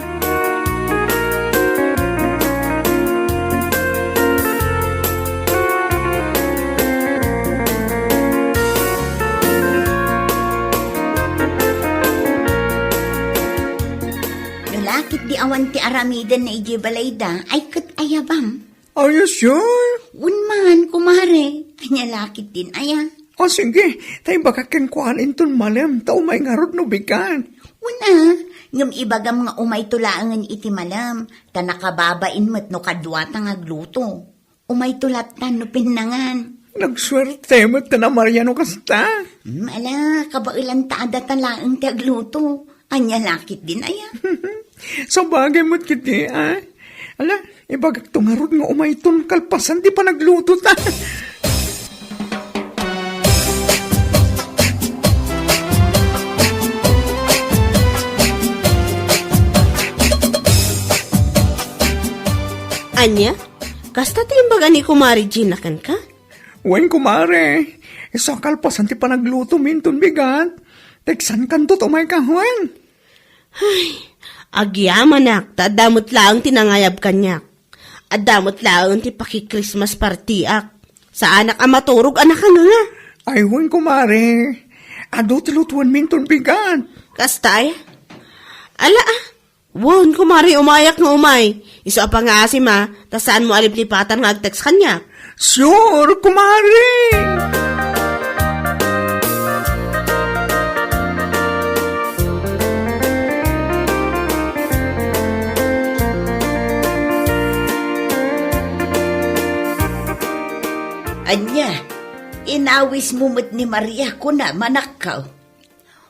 No la ketdi awan ti aramidenna idiay balayda, ay ket ayabam. Are you sure? Wen man, kumare. Ania la ketdin aya? O sige, ta ibagak kenkuana inton malem, ta umay ngarud no bigat. Wen a, ngem ibagam nga umayto laengen iti malem, ta nakababain met no kaduata nga agluto. Umayto lattan no pinnangan. Nagsuerte met ta na Maria no kasta. Hmm, ala, kabaelan ta adda ta laeng ti agluto. Ania la ketdin aya? Sabagay met ketdi, a? Ala, ibagakto ngarud nga umayton kalpasan ti panagluto ta. Ania? Kasta ti imbaga ni Kumare Gina kenka? Wen, kumare. Isu a kalpasan ti panaglutomi inton bigat. Teksankanto ta umayka, wen? Ay, agyamanak, ta adda met laeng ti nangayab kaniak. Adda met laeng ti paki-Christmas partiak. Saanak a maturog a nakanganga. Ay, wen, kumare. Adu ti lutuenmi inton bigat. Kasta aya? Ala, a. Wen, kumare, umayak nga umay. Isu a pangngaasim a, ta saanmo a liplipatan nga ag-text kaniak. Sure, kumare! Ania, inawismo met ni Maria, kuna, manakkaw?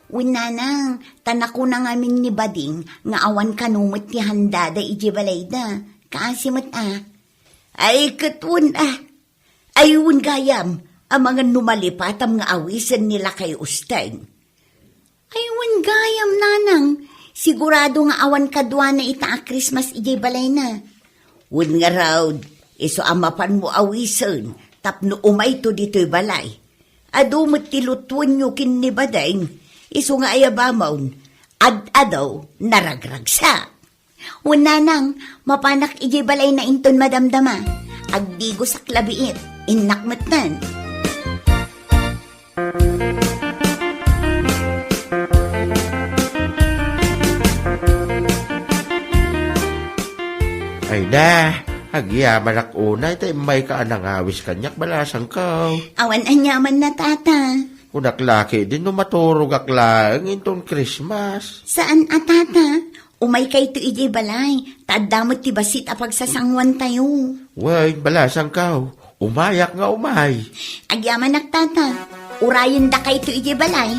Wen, nanang, ta nakuna ngamin ni Bading nga awan kano met ti handada idiay balayda. Kaasi met a. Ay, ket wen a. Ay, wen gayam, amangan no malipatam nga awisen ni lakay Usteng. Ay, wen gayam, nanang. Sigurado nga awan kaduana ita a Christmas idiay balayna. Wen ngarud, isu a mapanmo awisen tapno umayto ditoy balay. Adu met ti lutuenyo ken ni Bading, isu nga ayabamon, ad-adu naragragsak. Wen, nanang, mapanak idiay balayna inton madamdama. Agdigosak labiit, innak metten. Ay na, agyamanak unay ta immayka a nangawis kaniak, balasangko. Awan aniamanna, tata. Kunak la ketdin no maturogak laeng inton Christmas. Saan a, tata. Umaykayto idiay balay, ta adda met ti bassit a pagsasanguantayo. Wen, balasangko, umayak nga umay. Agyamanak, tata. Urayendakayto idiay balay.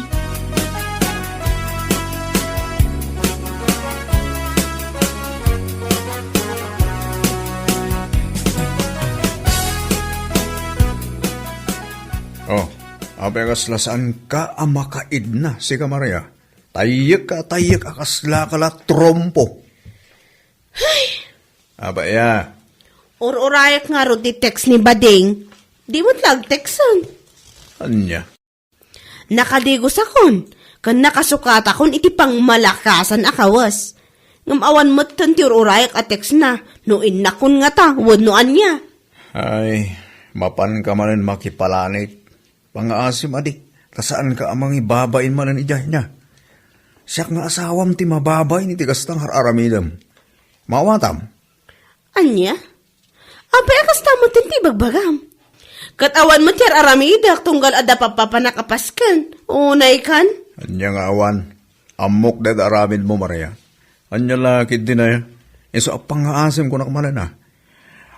Apay a kasla saanka a makaidna, sika Maria? Tayyek ka, tayyek a kasla ka la trompo. Ay! Apay a? Ur-urayak ngarud ti text ni Bading. Di met la agtexten. Ania? Nakadigosakon, ken nakasukatakon iti pangmalakasan a kawes. Ngem awan metten ti ur-urayak a textna, no innakon ngata, wenno ania. Ay, mapanka manen makipalanit. Pangngaasim adi, ta saanka a mangibabain manen idiay nia. Siak nga asawam ti mababain iti kasta nga ar-aramidem. Maawatam? Ania? Apay a kasta metten ti ibagbagam? Ket awan met ti ar-aramidek tunggal adda pappapanak a pasken. Unay kan? Ania nga awan? Ammok dayta aramidmo, Maria. Ania la ketdi nay? Isu a pangngaasim kunak manen a.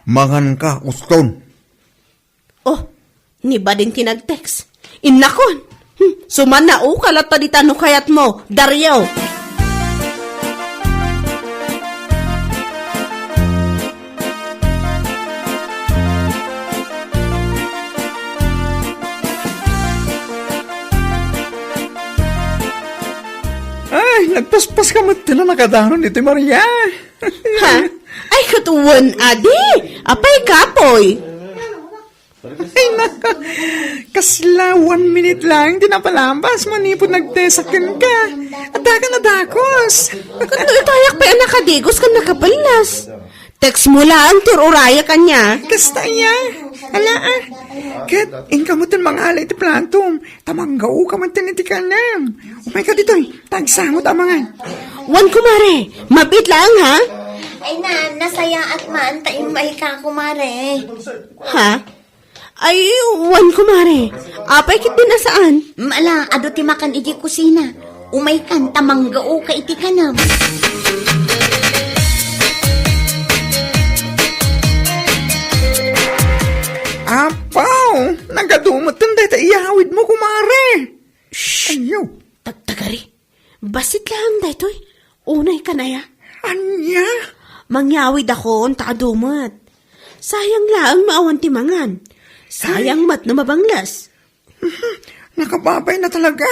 Manganka, uston. Oh, ni Bading ti nag-text. Innakon! Hmm, sumanna, uka latta dita no kayatmo, Dario! Ay, nagpaspas ka met ti nakadanon iti Maria. Ha? Ay, ket wen, adi! Apay kapoy? Ay, naka, kasla one minute lang, di napalabas, manipud nagtesak kenka. Adda ka nadakos. Ket no itayak pay a nakadigos ken nakapellas. Text mo laeng ti ur-urayak ania. Kasta iya. Ala, ah. Ket, inka mo ten mangala iti platom. Ta manggaoka met ten iti kanem. Umayka ditoy, ta agsangot a mangan. Wen, kumare, mabit laeng, ha? Ay na, nasayaat man, ta immayka, kumare. Ha? Ay, wen, kumare. Apay ketdin a saan? Mala, adu ti makan iti kusina. Umaykan, ta manggaoka iti kanem. Apaw, nagadu met ten dayta iyawidmo, kumare. Shh! Ayaw. Tagtagari. Bassit laeng daytoy. Unay kan aya. Ania? Mangyawidakon ta adu met. Sayang laeng no awan ti mangan. Sayang met no mabangles. Mhm. Nakababayna talaga.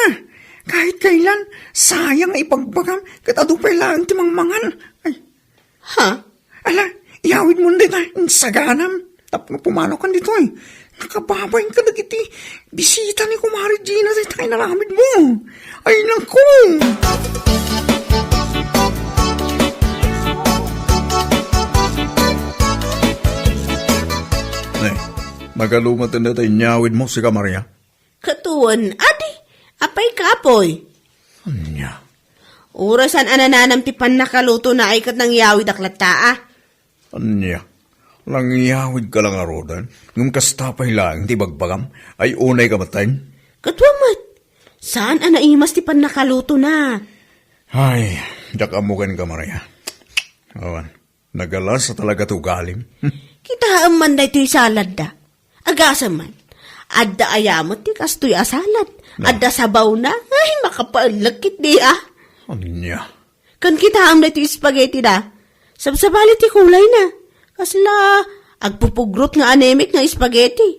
Kahit kailan, sayang nga ibagbagam ket adu pay laeng ti mangmangan. Ay. Ha? Ala, iyawidmon dayta, insaganam. Tapno pumanaw kan ditoy. Nakababain ka dagiti bisita ni Kumare Gina dayta inaramidmo. Ay, naku! Ay, nagalumat dayta inyawidmo, sika Maria. Ket wen, adi, apay kapoy? Ania? Uray saan a nananam ti pannakalutona ay ket nangyawidak latta, a. Ania? Nangyawidka la ngaruden, ngem kasta pay laeng ti ibagbagam, ay unayka met ten? Ket wen met, saan a naimas ti pannakalutona. Ay, diak ammo kenka, Maria. Awan. Nagalasa talaga ti ugalim. Kitaem man daytoy saladda. Agasem man. Adda aya met ti kastoy a salad? Na. Adda sabawna? Ay, makapaellek ketdi, a. Ania? Ken kitaem daytoy spaghetti da. Sabsabali ti kulayna. Kasla agpupugrot nga anemic nga spaghetti.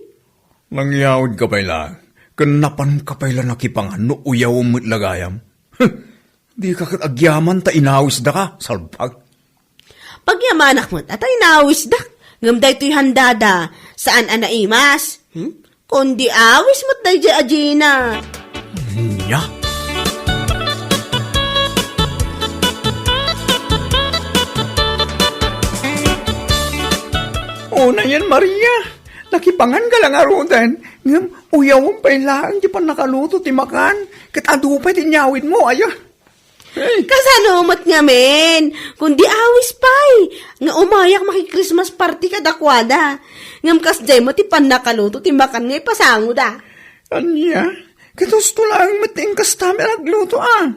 Nangyawidka pay la, ken napanka pay la nakipangan no uyawem met la gayam. Huh! Dika ket agyaman ta inawisdaka, salbag. Pagyamanak met a ta inawisdak, ngem daytoy handada, saan a naimas. Hmm? Kundi awis met daydiay a Gina. Ania? Unayen, Maria, nakipanganka la ngaruden, ngem uyawem pay laeng ti pannakaluto ti makan, ket adu pay ti inyawidmo, aya. Hey. Kasano met ngamin? Kundi awis pay nga umayak maki-Christmas party kadakuada. Ngem kasdiay met ti pannakaluto ti makan nga ipasangoda. Ania? Ket husto laeng met ti inkastami a nagluto, a.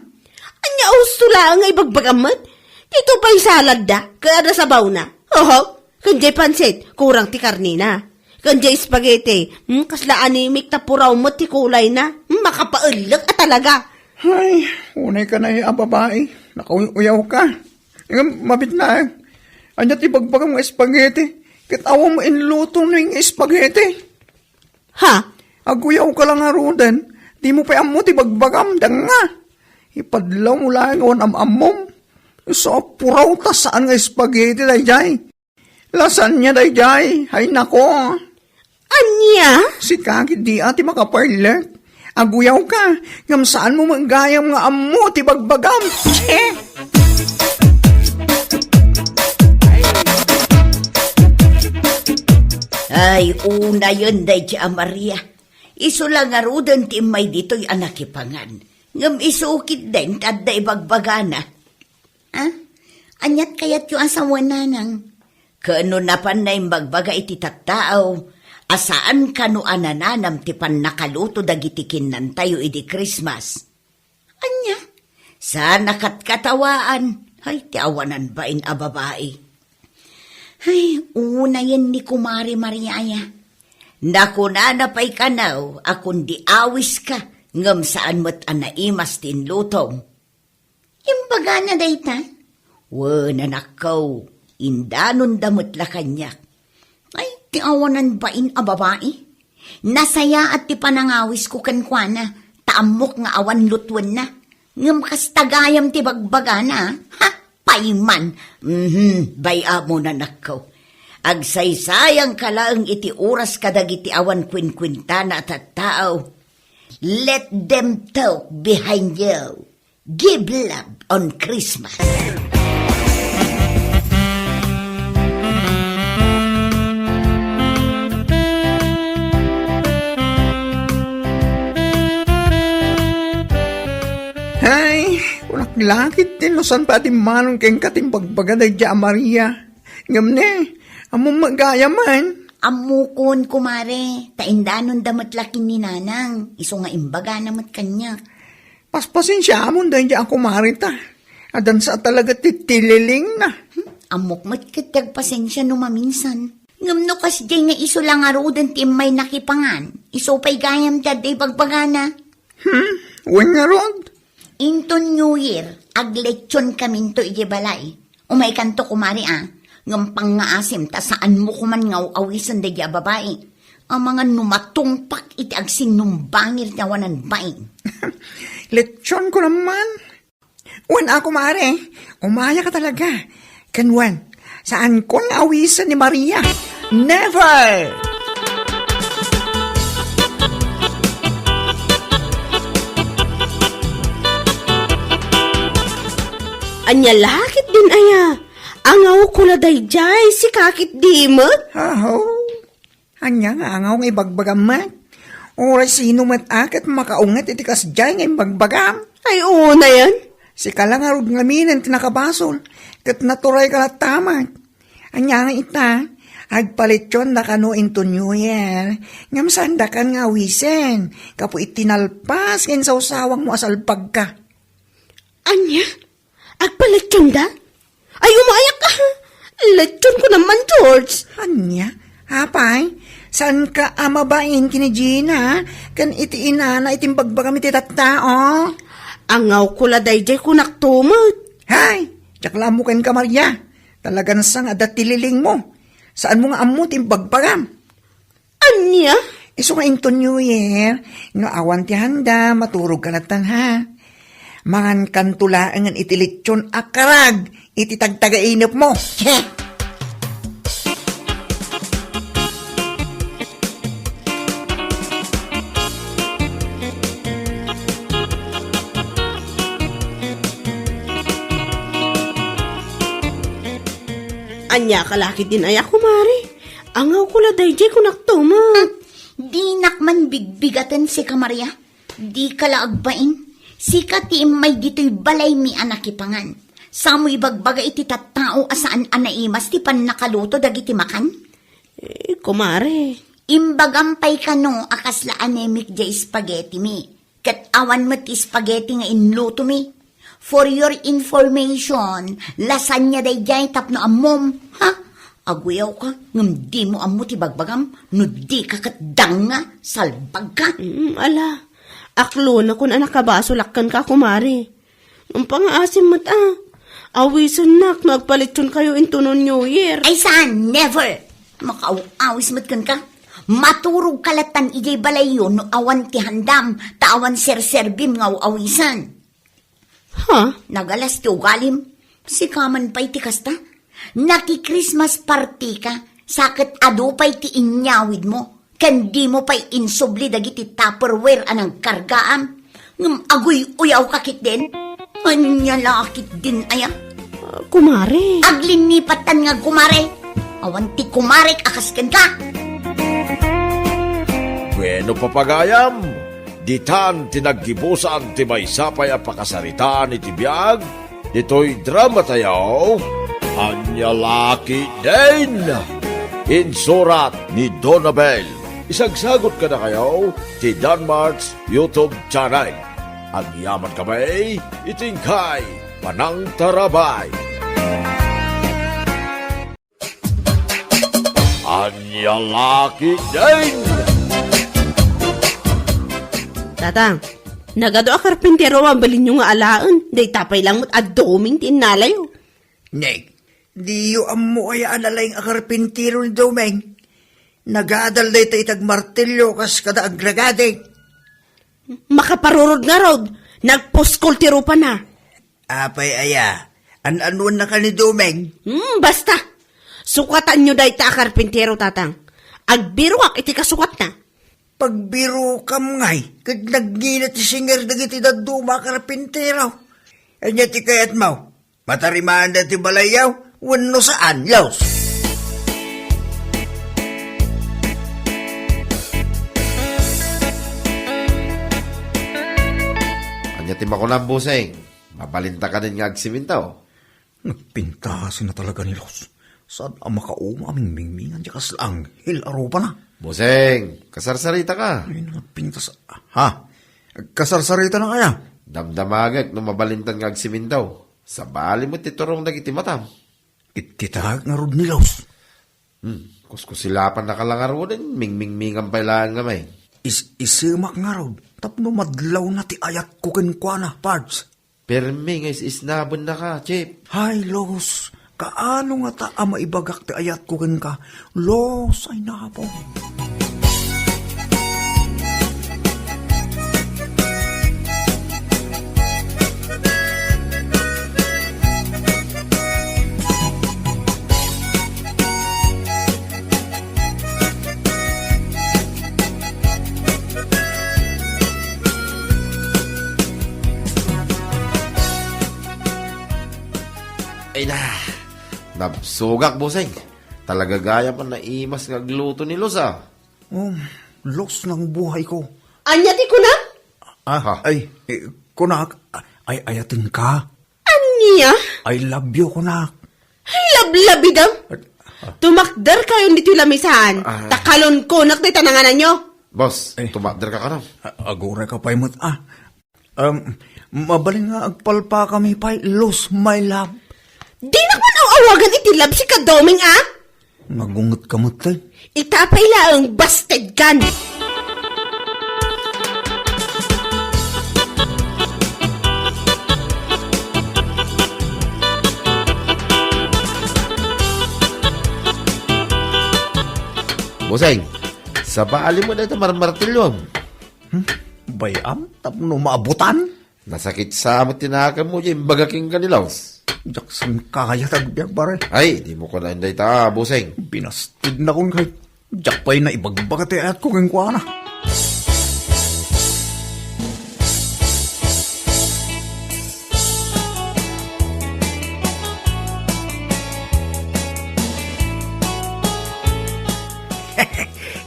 Ania husto laeng nga ibagbagam met? Dito pay saladda, ket adda sabawna. Oho, ken diay pansit, kurang ti karnina. Ken diay spaghetti, hmm, kasla anemic ta puraw met ti kulayna. Hmm, makapaellek a talaga. Ay, unay ka na a babai. Nakauyaw ka. Ngem, mabit na, eh. Ania ti ibagbagam nga spaghetti? Ket awan mo inluto no nga spaghetti. Ha? Aguyawka la ngaruden, dimo pay ammo ti bagbagam, danga. Ipadlawmo laeng awan am-ammom. Isu a puraw ta saan nga spaghetti daydiay. Lasagna daydiay, ay nako. Ania? Sika ketdi a ti makaparlek. Aguyawka, ngem saanmo met gayam nga ammo ti bagbagam. Chie! Ay, unayen daydi a Maria. Isu la ngaruden ti immay ditoy a nakipangan. Ngem isu ketdin ti adda ibagbagana. Ah? Aniat kayatyo a sawen, nanang? Ken no napan naimbagbaga iti tattao a saan kano a nananam ti pannakaluto dagiti kinnantayo idi Christmas. Ania? Saan a katkatawaan? Ay, ti awanan bain a babai. Ay, unayen ni Kumare Maria aya. Nakunana pay kano a kundi awiska, ngem saan met a naimas ti inlutom. Imbagana dayta? Wen, anakko, indanonda met la kaniak. Ay, ti awanan bain a babai. Nasayaat ti panangawisko kenkuana, ta ammok nga awan lutuenna. Ngem kasta gayam ti bagbagana, ha? Payman. Mhm, bay-amon, anakko. Agsaysayangka laeng iti oras kadagiti awan kuenkuentana a tattao. Let them talk behind you. Give love on Christmas. Hay, kunak lakit din no saan pa atimmanon kenka ti imbagbaga daydi a Maria. Ngem ne, ammom met gayam man. Ammokon, kumare, ta indanonda met la ken ni nanang, isu nga imbagana met kaniak. Paspasensiamon daydi a kumare ta. Addansa talaga ti tililingna. Hmm, ammok met ket ti agpasensia no maminsan. Ngem no kasdiay nga isu la ngaruden ti immay nakipangan, isu pay gayam ti adda ibagbagana. Hmm, wen ngarud? Into New Year, aglechonkaminto idiay balay. Umaykanto, kumare, a. Ngem pangngaasim ta saanmo koman nga aw-awisen daydi a babai. Amangan no matungpak iti agsinnumbangir ti awanan bain. Lechon ko naman. Wen a, kumare, umayaka talaga. Ken wen, saankon nga awisen ni Maria. Never! Ania la ketdin aya? Angawko la daydiay, sika ketdi met? Aho. Ania nga angaw nga ibagbagam met? Uray sino met a ket makaunget iti kasdiay nga imbagbagam? Ay, unayen. Sika la ngarud ngamin ti nakabasol, ket naturayka latta met. Ania nga ita, agpalechonda kano into New Year, ngem saandakan nga awisen, gapu iti nalpas nga insawsawangmo a salbagka. Ania? Agpalechonda? Ay, umayak ka! Lechon ko naman, George! Ania? Apay, saanka a mabain ken ni Gina, ken iti inana iti imbagbagam iti tattao? Angawko la daydiay, kunak to met. Hay! Diak la ammo kenka, Maria. Talagan sa nga adda tililingmo. Saanmo nga ammo ti imbagbagam? Ania? Isu nga into New Year, no awan ti handa, maturogka lattan, ha? Mangankanto laengen iti lechon a karag iti tagtagainepmo. Ania ka la ketdin aya, kumare? Angawko la daydiay, kunak to met. Dinak man bigbigaten, sika, Maria. Dika la agbain. Sika ti immay ditoy balaymi a nakipangan. Samo ibagbaga iti tattao a saan a naimas ti pannakaluto dagiti makan? Eh, kumare. Imbagam pay kano a kasla anemic diay spaghetti mi. Ket awan met ti spaghetti nga inlutomi. For your information, lasagna daydiay tapno ammom. Ha? Aguyawka, ngem dimo ammo ti bagbagam, no dika ket danga, salbagka. Mm, ala, aklonakon a nakabasolak kenka, kumare. Ngem pangngaasim met a. Awisennak no agpalechonkayo into New Year. Ay saan, never! Makaaw-awis met kenka. Maturogka lattan idiay balayyo no awan ti handam, ta awan serserbim nga aw-awisen. Ha? Nagalas ti ugalim. Sika man pay ti kasta. Naki-Christmas party ka, sa ket adu pay ti inyawidmo, ken dimo pay insubli dagiti Tupperware a nagkargaam. Ngem aguy-uyawka ketdin? Ania la ketdin aya? Ah, kumare. Aglinipattan nga kumare. Awan ti kumarek a kas kenka. Bueno, papagayam, ditan ti naggibusan ti maysa pay a pakasaritaan iti biag ditoy dramatayo, Ania la ketdin? Insurat ni Donabel. Isagsagot kadakayo ti Danmart's YouTube channel. Agyaman kami iti inkay panangtarabay. Ania la ketdin? Tatang, nagadu a karpintero a mabalinyo nga alaen, dayta pay lang met a Doming ti innalayo. Neng, diyo ammo aya a nalaing a karpintero ni Doming? Nagadal dayta iti agmartilyo kas kada agragadi. Makaparurod ngarud, nagpuskol ti rupana. Apay aya, an-anuannaka ni Doming? Hmm, basta! Sukatanyo dayta a karpintero, tatang. Agbiruak iti kasukatna. Pagbirukam ngay, ket nagngina ti singer dagiti dadduma a karpintero. Ania ti kayatmo? Matarimaanda ti balayyo wenno saan, Los? Ania ti makunam, Buseng? Mabalinta kanin nga agsiminto? Nagpintas na talaga ni Los. Saan a makauma a mingmingmingan ti kasla anghel a rupana. Buseng, kasarsarita ka. Ay, nagpintas. Ha? Kasarsarita na kaya? Damdamagek no mabalintan nga agsiminto. Sabali met ti turong dagiti matam. Kitkitak ngarud ni Los. Hmm, kuskusilapan na ka la ngaruden, mingmingmingan pay laeng nga may. Is-isemak ngarud, tapno madlawna ti ayatko kenkuana, Pards. Permi nga is-isnabennaka, Chief. Hay, Los, kaano ngata a maibagak ti ayatko kenka? Los, ay napo. Ay na, nabsogak, Buseng. Talaga gayam a naimas nga agluto ni Los, ah. Um, Los ng buhay ko. Ania ti kunam? Ah, Ha? ay, eh, kunak, ay, ayaten ka. Ania? I love you, kunak. Ay, lablabidam. Ah. Tumakder kayon ditoy lamisaan. Ah. Ta kalon kunak dayta nangananyo. Boss, Eh. tumakder ka karon. A-, agurayka pay met, ah. Um, mabalin nga agpalpa kami pay, Los, my love. Dinak man aw-awagan iti love si Kadoming, ah? Nagunget ka met, eh. Ita pay laeng, basted kan. Buseng, sabali mo dayta marmartilyom. Hmm? Bay-am, tapno maabutan? Nasakit sa met ti nakemmo, diay imbaga kenka ni Los. Diak sangkayat agbiag, pare. Ay, di mo kunaen dayta, Buseng. Binastidnakon kay diak pay naibagbaga ti ayatko kenkuana.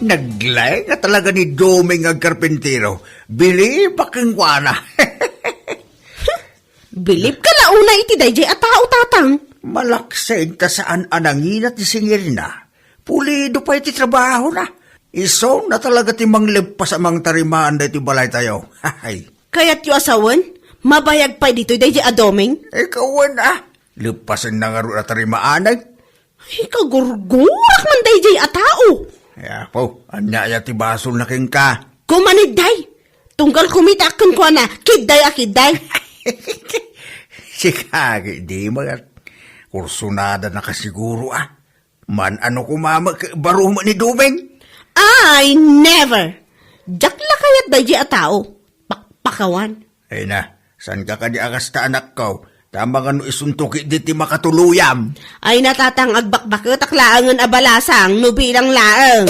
Naglaeng nga talaga ni Doming nga agkarpintero. Bilibak kenkuana. Bilib ka la unay iti daydiay a tao, tatang. Malaksid ta saan a nangina ti singirna. Pulido pay ti trabahona. Isuna talaga ti mangleppas a mangtarimaan daytoy balaytayo. Hay. Kayatyo a sawen? Mabayag pay ditoy daydiay a Doming? Ikawen, ah. Leppasenna ngarud a tarimaanay. Ay, kagurgurak man daydiay a tao. Ay, apo, ania aya ti basolna kenka? Kumanidday! Tunggal kumitaak kenkuana, kidday a kidday. Sika, di mo, kursunada na ka siguro, ah. Man ano koma met baro met ni Doming? Ay, never! Diak la kayat daydi a tao. Pakpakawan. Ay na, saan ka kadi a kasta, anakko? Tama nga no isuntok idi ti makatuluyam. Ay na, Tatang, agbakbaketak laengen a balasang, no bilang laeng.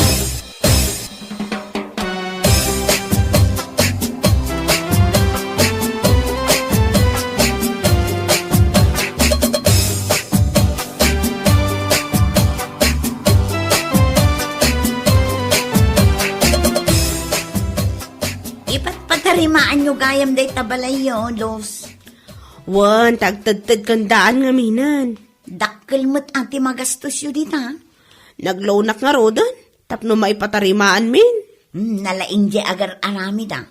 Ipatpatarimaanyo gayam dayta balayyo, Los. Wen, ti agtedted ken daan ngaminen. Dakkel met a ti magastosyo dita. Nagloanak ngaruden, tapno maipatarimaanmin. Hmm, nalaing diay agar-aramid a.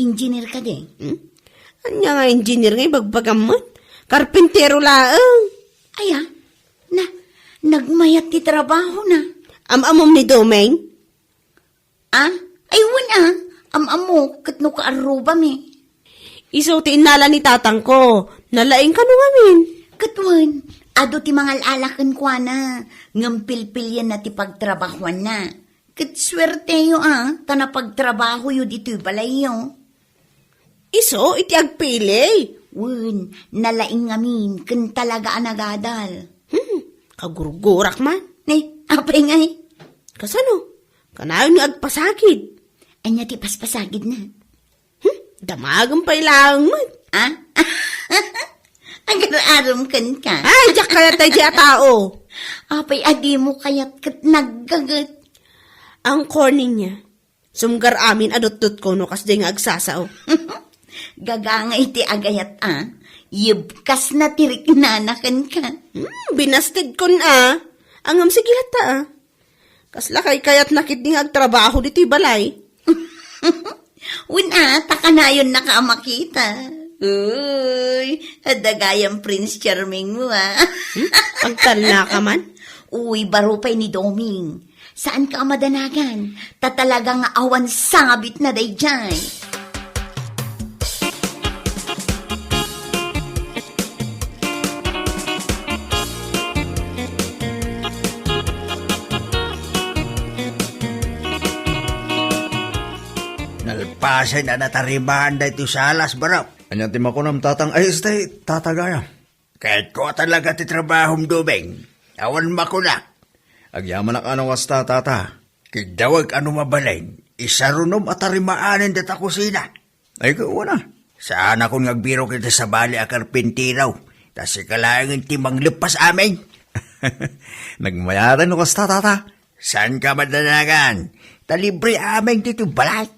Engineer kadi? Hmm? Ania nga engineer nga ibagbagam met? Karpintero laeng. Aya, na, nagmayat ti trabahona. Am-amom ni Domeng? Ah? Ay, wen a. Am-amok, ket no kaarrubami. Isu ti innala ni tatangko. Nalaing kano ngamin. Ket wen, adu ti mangal-ala kenkuana, ngem pilpilienna ti pagtrabahuanna. Ket suerteyo a, ta napagtrabahoyo ditoy balayyo. Isu iti agpili. Wen, nalaing ngamin, ken talaga a nagadal. Hmm, kagurgurak man. Ne, apay ngay? Kasano? Kanayon nga agpasagid. Ania ti paspasagidna? Hmm, damagem pay laeng met. Ah? Agar-arem kenka. Ay, diak kayat daydi a tao. Apay a dimo kayat ket naggaget? Ang corny niya. Sumgar amin a dutdutko no kasdiay nga agsasao. Gagangay ti agayat a. Yebkasna ti riknana kenka. Hmm, binastedkon a. Ngem sige latta a. Kasla kaykayatna ketdi nga agtrabaho ditoy balay. Wen a, ta kanayonnaka a makita. Uy, adda gayam Prince Charming mo a. Hmm? Agtalnaka man? Uy, baro pay ni Doming. Saanka a madanagan, ta talaga nga awan sabitna daydiay. Nalpasen a natarimaan daytoy salas, barok. Ania ti makunam, tatang? Ay, stay, tatagayam. Kayatko a talaga ti trabahom, Doming. Awan makunak. Agyamanak a no kasta, tata. Kiddawek a no mabalin, isarunom a tarimaanen data kusina. Ay, kawana. Saanakon nga agbirok iti sabali a karpintero. Ta sika laengen ti mangleppas amin. Nagmayaten no kasta, tata. Saanka madanagan? Ta libre amin ditoy balay.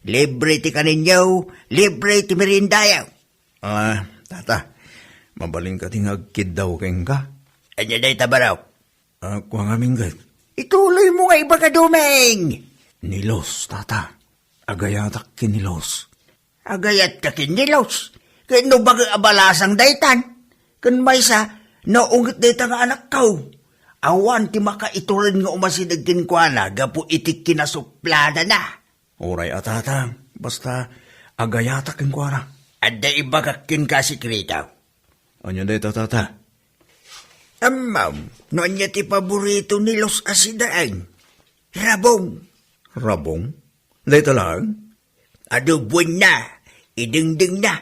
Libre ti kaninyo, libre ti meriendayo. Ah, tata, mabalinka ti nga agkiddaw kenka? Ania dayta, barok? Ah, kua ngamin ket. Ituloy mo nga ibaga, Doming! Ni Los, tata. Agayatak ken ni Los. Agayatka ken ni Los? Ket no baga a balasang daytan? Ken maysa, naunget dayta nga anakko. Awan ti makaitured nga umasideg kenkuana gapu iti kinasupladana. Uray a, tatang, basta agayatak kenkuana. Adda ibagak kenka a sekreto. Ania dayta, tata? Ammom, no ania ti paborito ni Los a sidaen? Rabong. Rabong? Dayta laeng? Adoboenna, idengdengna.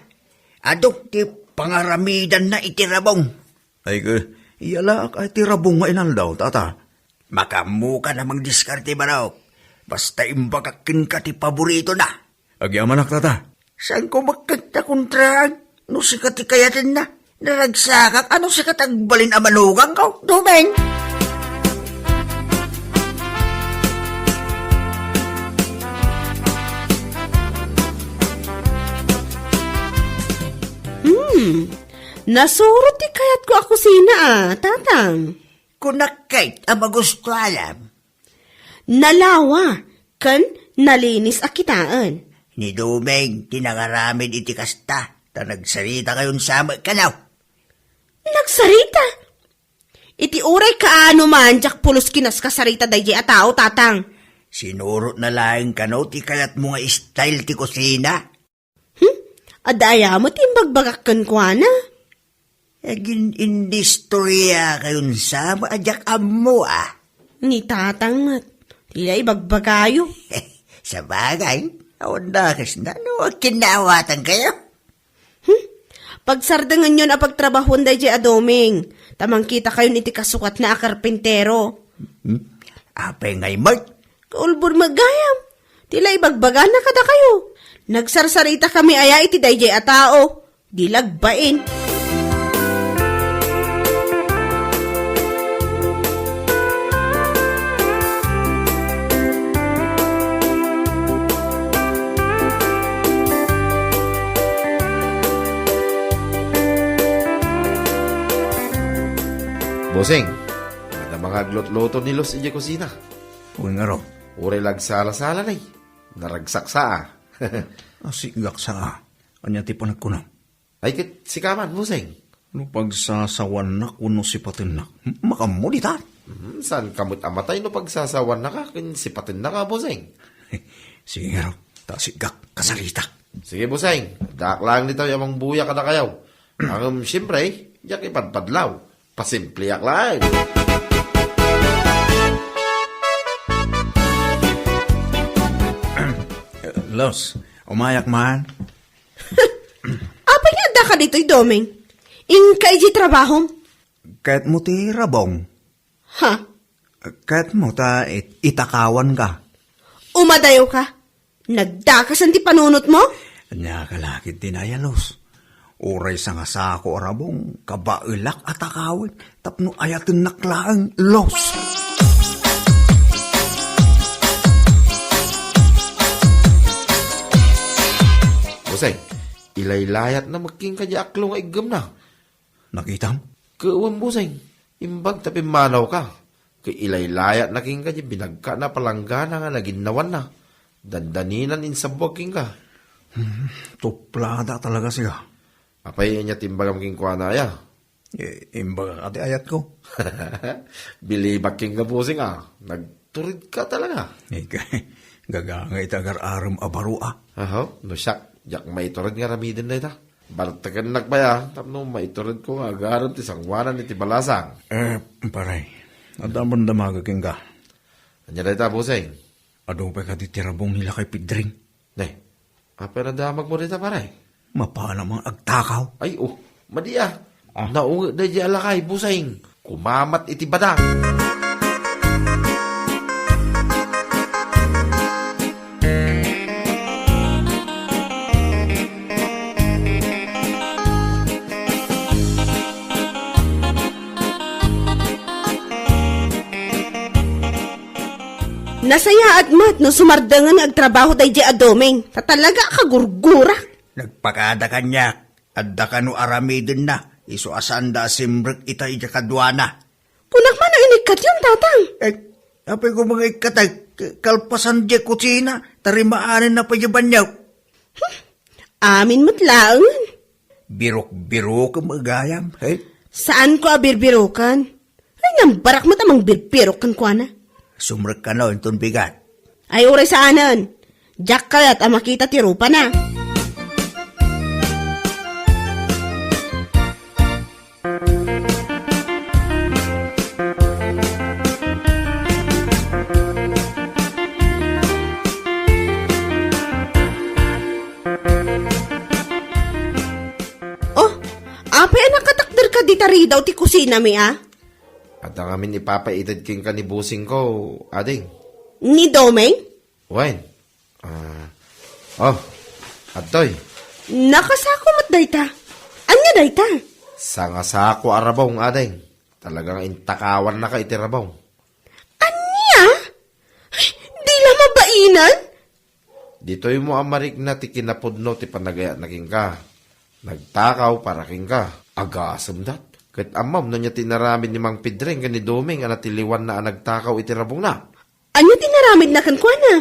Adu ti pangaramidanna iti rabong. Ay, ke, iyalaak ay ti rabong nga inaldaw, tata. Makaammokan a mangdiskarte, barok. Basta imbagak kenka ti paboritona. Agyamanak, tata. Saanko met kenka kontraan no sika ti kayatenna? Naragsakak a no sika ti agbalin a manugangko, Doming. Hmm, nasuro ti kayatko a kusina a, tatang. Kunak ket a magustuanam. Nalawa, ken nalinis a kitaen. Ni Doming ti nangaramid iti kasta, ta nagsarita kayon sa met kano. Nagsarita? Iti uray kaano man, diak pulos kinaskasarita daydiay a tao, tatang. Sinurotna laeng kano ti kayatmo nga style ti kusina? Hmm? Adda aya met ti imbagbagak kenkuana? Agin-indistorya kayon sa met a diak ammo a. Ni tatang met. Ti la ibagbagayo. Sabagay, awan dakes na, no, agkinnaawatan kayo. Hmm? Pagsardengenyon a pagtrabahuan daydiay a Doming, ta mangkitakayon iti kasukatna a karpintero. Hmm? Apay ngay met? Kaulbod met gayam. Ti la ibagbagana kadakayo. Nagsarsaritakami aya iti daydiay a tao. Di lagbain. Bossing, adda nga aglutluto ni Luz idiay kusina. Wen ngarud. Uray la agsala-sala, nay. Naragsak sa, a. Asigak sa, a. Ania ti panagkunam? Ay, ket sika man, Bossing. No pagsasawannak wenno sipatennak, makammo ditan. Hmm, saan ka met a matay no pagsasawannaka ken sipatennaka, Bossing? Sige ngarud, ta sigak, kasaritak. Sige, Bossing. Addaak laeng ditoy a mangbuya kadakayo. Ngem, siempre, diak ipadpadlaw. Pasimpliak laeng. Luz, umayak man. Apay nga addaka ditoy, Doming? Inka idiay trabahom? Kayatmo ti rabong? Ha? Kayatmo ta it-, itakawanka? Umadayoka. Nagdakasan ti panunotmo? Ania ka la ketdin aya, Luz? Uray sangasako a rabong, kabaelak a takawen tapno ayatennak laeng, Luz. Bossing, ilaylayatna met kenka diay aklo nga iggemna. Nakitam? Ket wen, Bossing. Imbag ta pimmanawka. Ket ilaylayatna kenka diay binagkana palanggana nga naginnawanna. Dandaninan insabbuag kenka. Hmm, tuplada talaga siya. Apay ania ti imbagam kenkuana, aya? Eh, imbagak ti ayatko. Bilibak kenka, Bossing, a. Nagturedka talaga. Eh, gagangay ti agar-arem a baro, a. Aha, no siak, diak maitured nga aramiden dayta. Bartekennak pay, a, tapno maituredko nga agarem ti sangoanan iti balasang. Eh, pare, adda man damaga kenka. Ania dayta, Bossing? Adu pay kadi ti rabong ni lakay Pedring? Ne, apay nadamagmo dayta, pare? Mapana man agtakaw. Ay, oh, madi, a. Ah. Naunget daydiay a lakay, Bossing. Kumamat iti badang. Nasayaat met no sumardengen nga agtrabaho daydiay a Doming, ta talaga a kagurgurak. Nagpakada kaniak, adda kano aramidenna, isu a saanda a simrek ita idiay kaduana. Kunak man a inikkatyon, Tatang. Eh, apay ko mga ikkatek, kalpasan diay kusina, ta rimaanenna pay diay banio. Hmm, amin met laengen. Birok-birokem gayam, eh? Saanko a birbiroken. Ay, nambarak met a mangbirbirok kenkuana. Sumrek kano inton bigat. Ay, uray saanen. Diak kayat a makita ti rupana. Oh, apay a nakatakder ka dita ridaw ti kusinami, a? Adda ngamin ipapaited kenka ni bossingko, ading. Ni Doming? Wen. Ah. Oh, adtoy. Nakasako met dayta. Ania dayta? Sangasako a rabong, ading. Talagang intakawannaka iti rabong. Ania? Ay, di la mabainan? Ditoymo a marikna ti kinapudno ti panagayatna kenka. Nagtakaw para kenka. Agasemdat. Ket ammom no ania ti inaramid ni Mang Pedring ken ni Doming a natiliwanna a nagtakaw iti rabongna? Ania ti inaramidna kenkuana?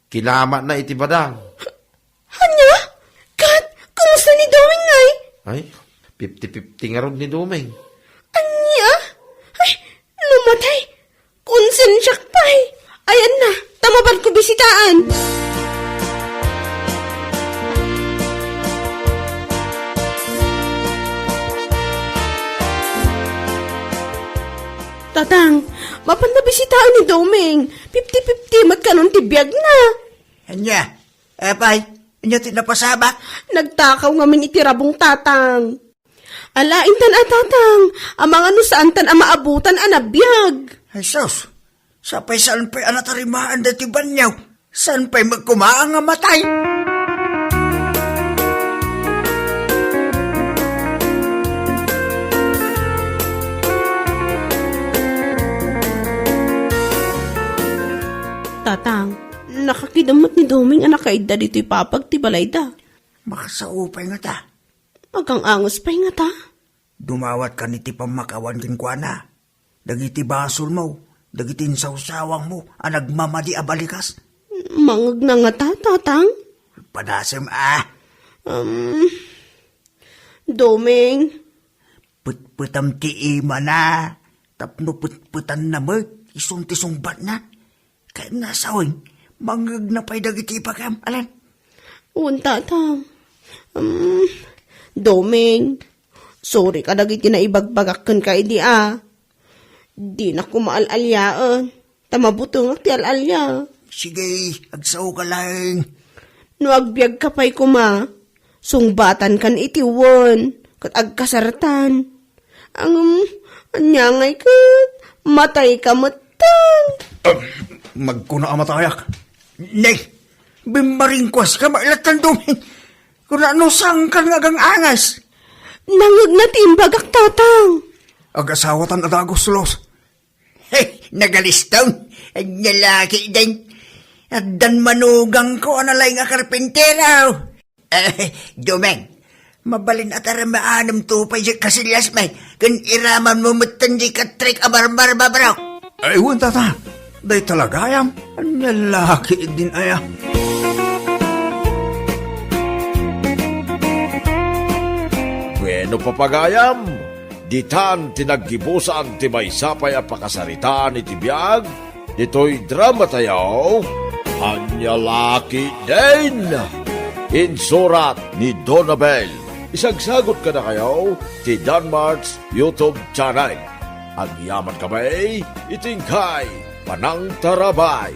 Kinamatna iti badang. Ania? Ket, kumusta ni Doming ngay? Ay, fifty fifty ngarud ni Doming. Ania? Ay, no matay, konsensiak pay. Ayanna, ta mapanko bisitaan. Tatang, Mapanna bisitaen ni Doming. Fifty fifty met kanon ti biagna. Ania? Apay, ania ti napasabak? Nagtakaw ngamin iti rabong, Tatang. Ala, intan a, Tatang, amangan no saantan a maabutan a nabiag. Ay, sus! Sapay saan pay a natarimaan daytoy banio? Saan pay met koma nga matay? Tatang, nakakidem met ni Doming a nakaidda ditoy papag ti balayda. Makasao pay ngata. Agang-angus pay ngata? Dumawatka iti pammakawan kenkuana. Dagiti basolmo, dagiti insawsawangmo a nagmamadi a balikas. Mangngegna ngata, Tatang? Padasem a. Um, Doming. Petpetam ti imana, tapno petpetanna met, isun ti sungbatna. Ket nasawen, mangngegna pay dagiti ibagam, Alan. Wen, Tatang. Um, Doming, sorry kadagiti naibagbagak kenka idi a. Dinak koma al-aliaen, ta mabutengak ti al-alia. Sige, agsaoka laeng. No agbiagka pay koma, sungbatankan iti wen, ket agkasartan. Ngem, ania ngay ket, matayka metten. Ah, magkuna a matayak. Nay, bimmaringkuaska, mailattan Doming. Kuna no sangkan nga agang-angas. Nangngegna ti imbagak, Tatang. Agasawatan a dagus, Los. Hey, nagaliston. Ania la ketdin. Addan manugangko a nalaing a karpintero. Eh, Doming, mabalin a tarmaanem to pay diay kasillas met, ken iramanmo metten diay katrik a barbarbarbarok. Ay, wen, Tata. Dayta la gayam. Ania la ketdin aya? Bueno, papagayam, ditan ti naggibusan ti maysa pay a pakasaritaan iti biag ditoy dramatayo, Ania la ketdin. Insurat ni Donabel. Isagsagot kadakayo ti Danmart's YouTube channel. Agyaman kami iti inkay panangtarabay.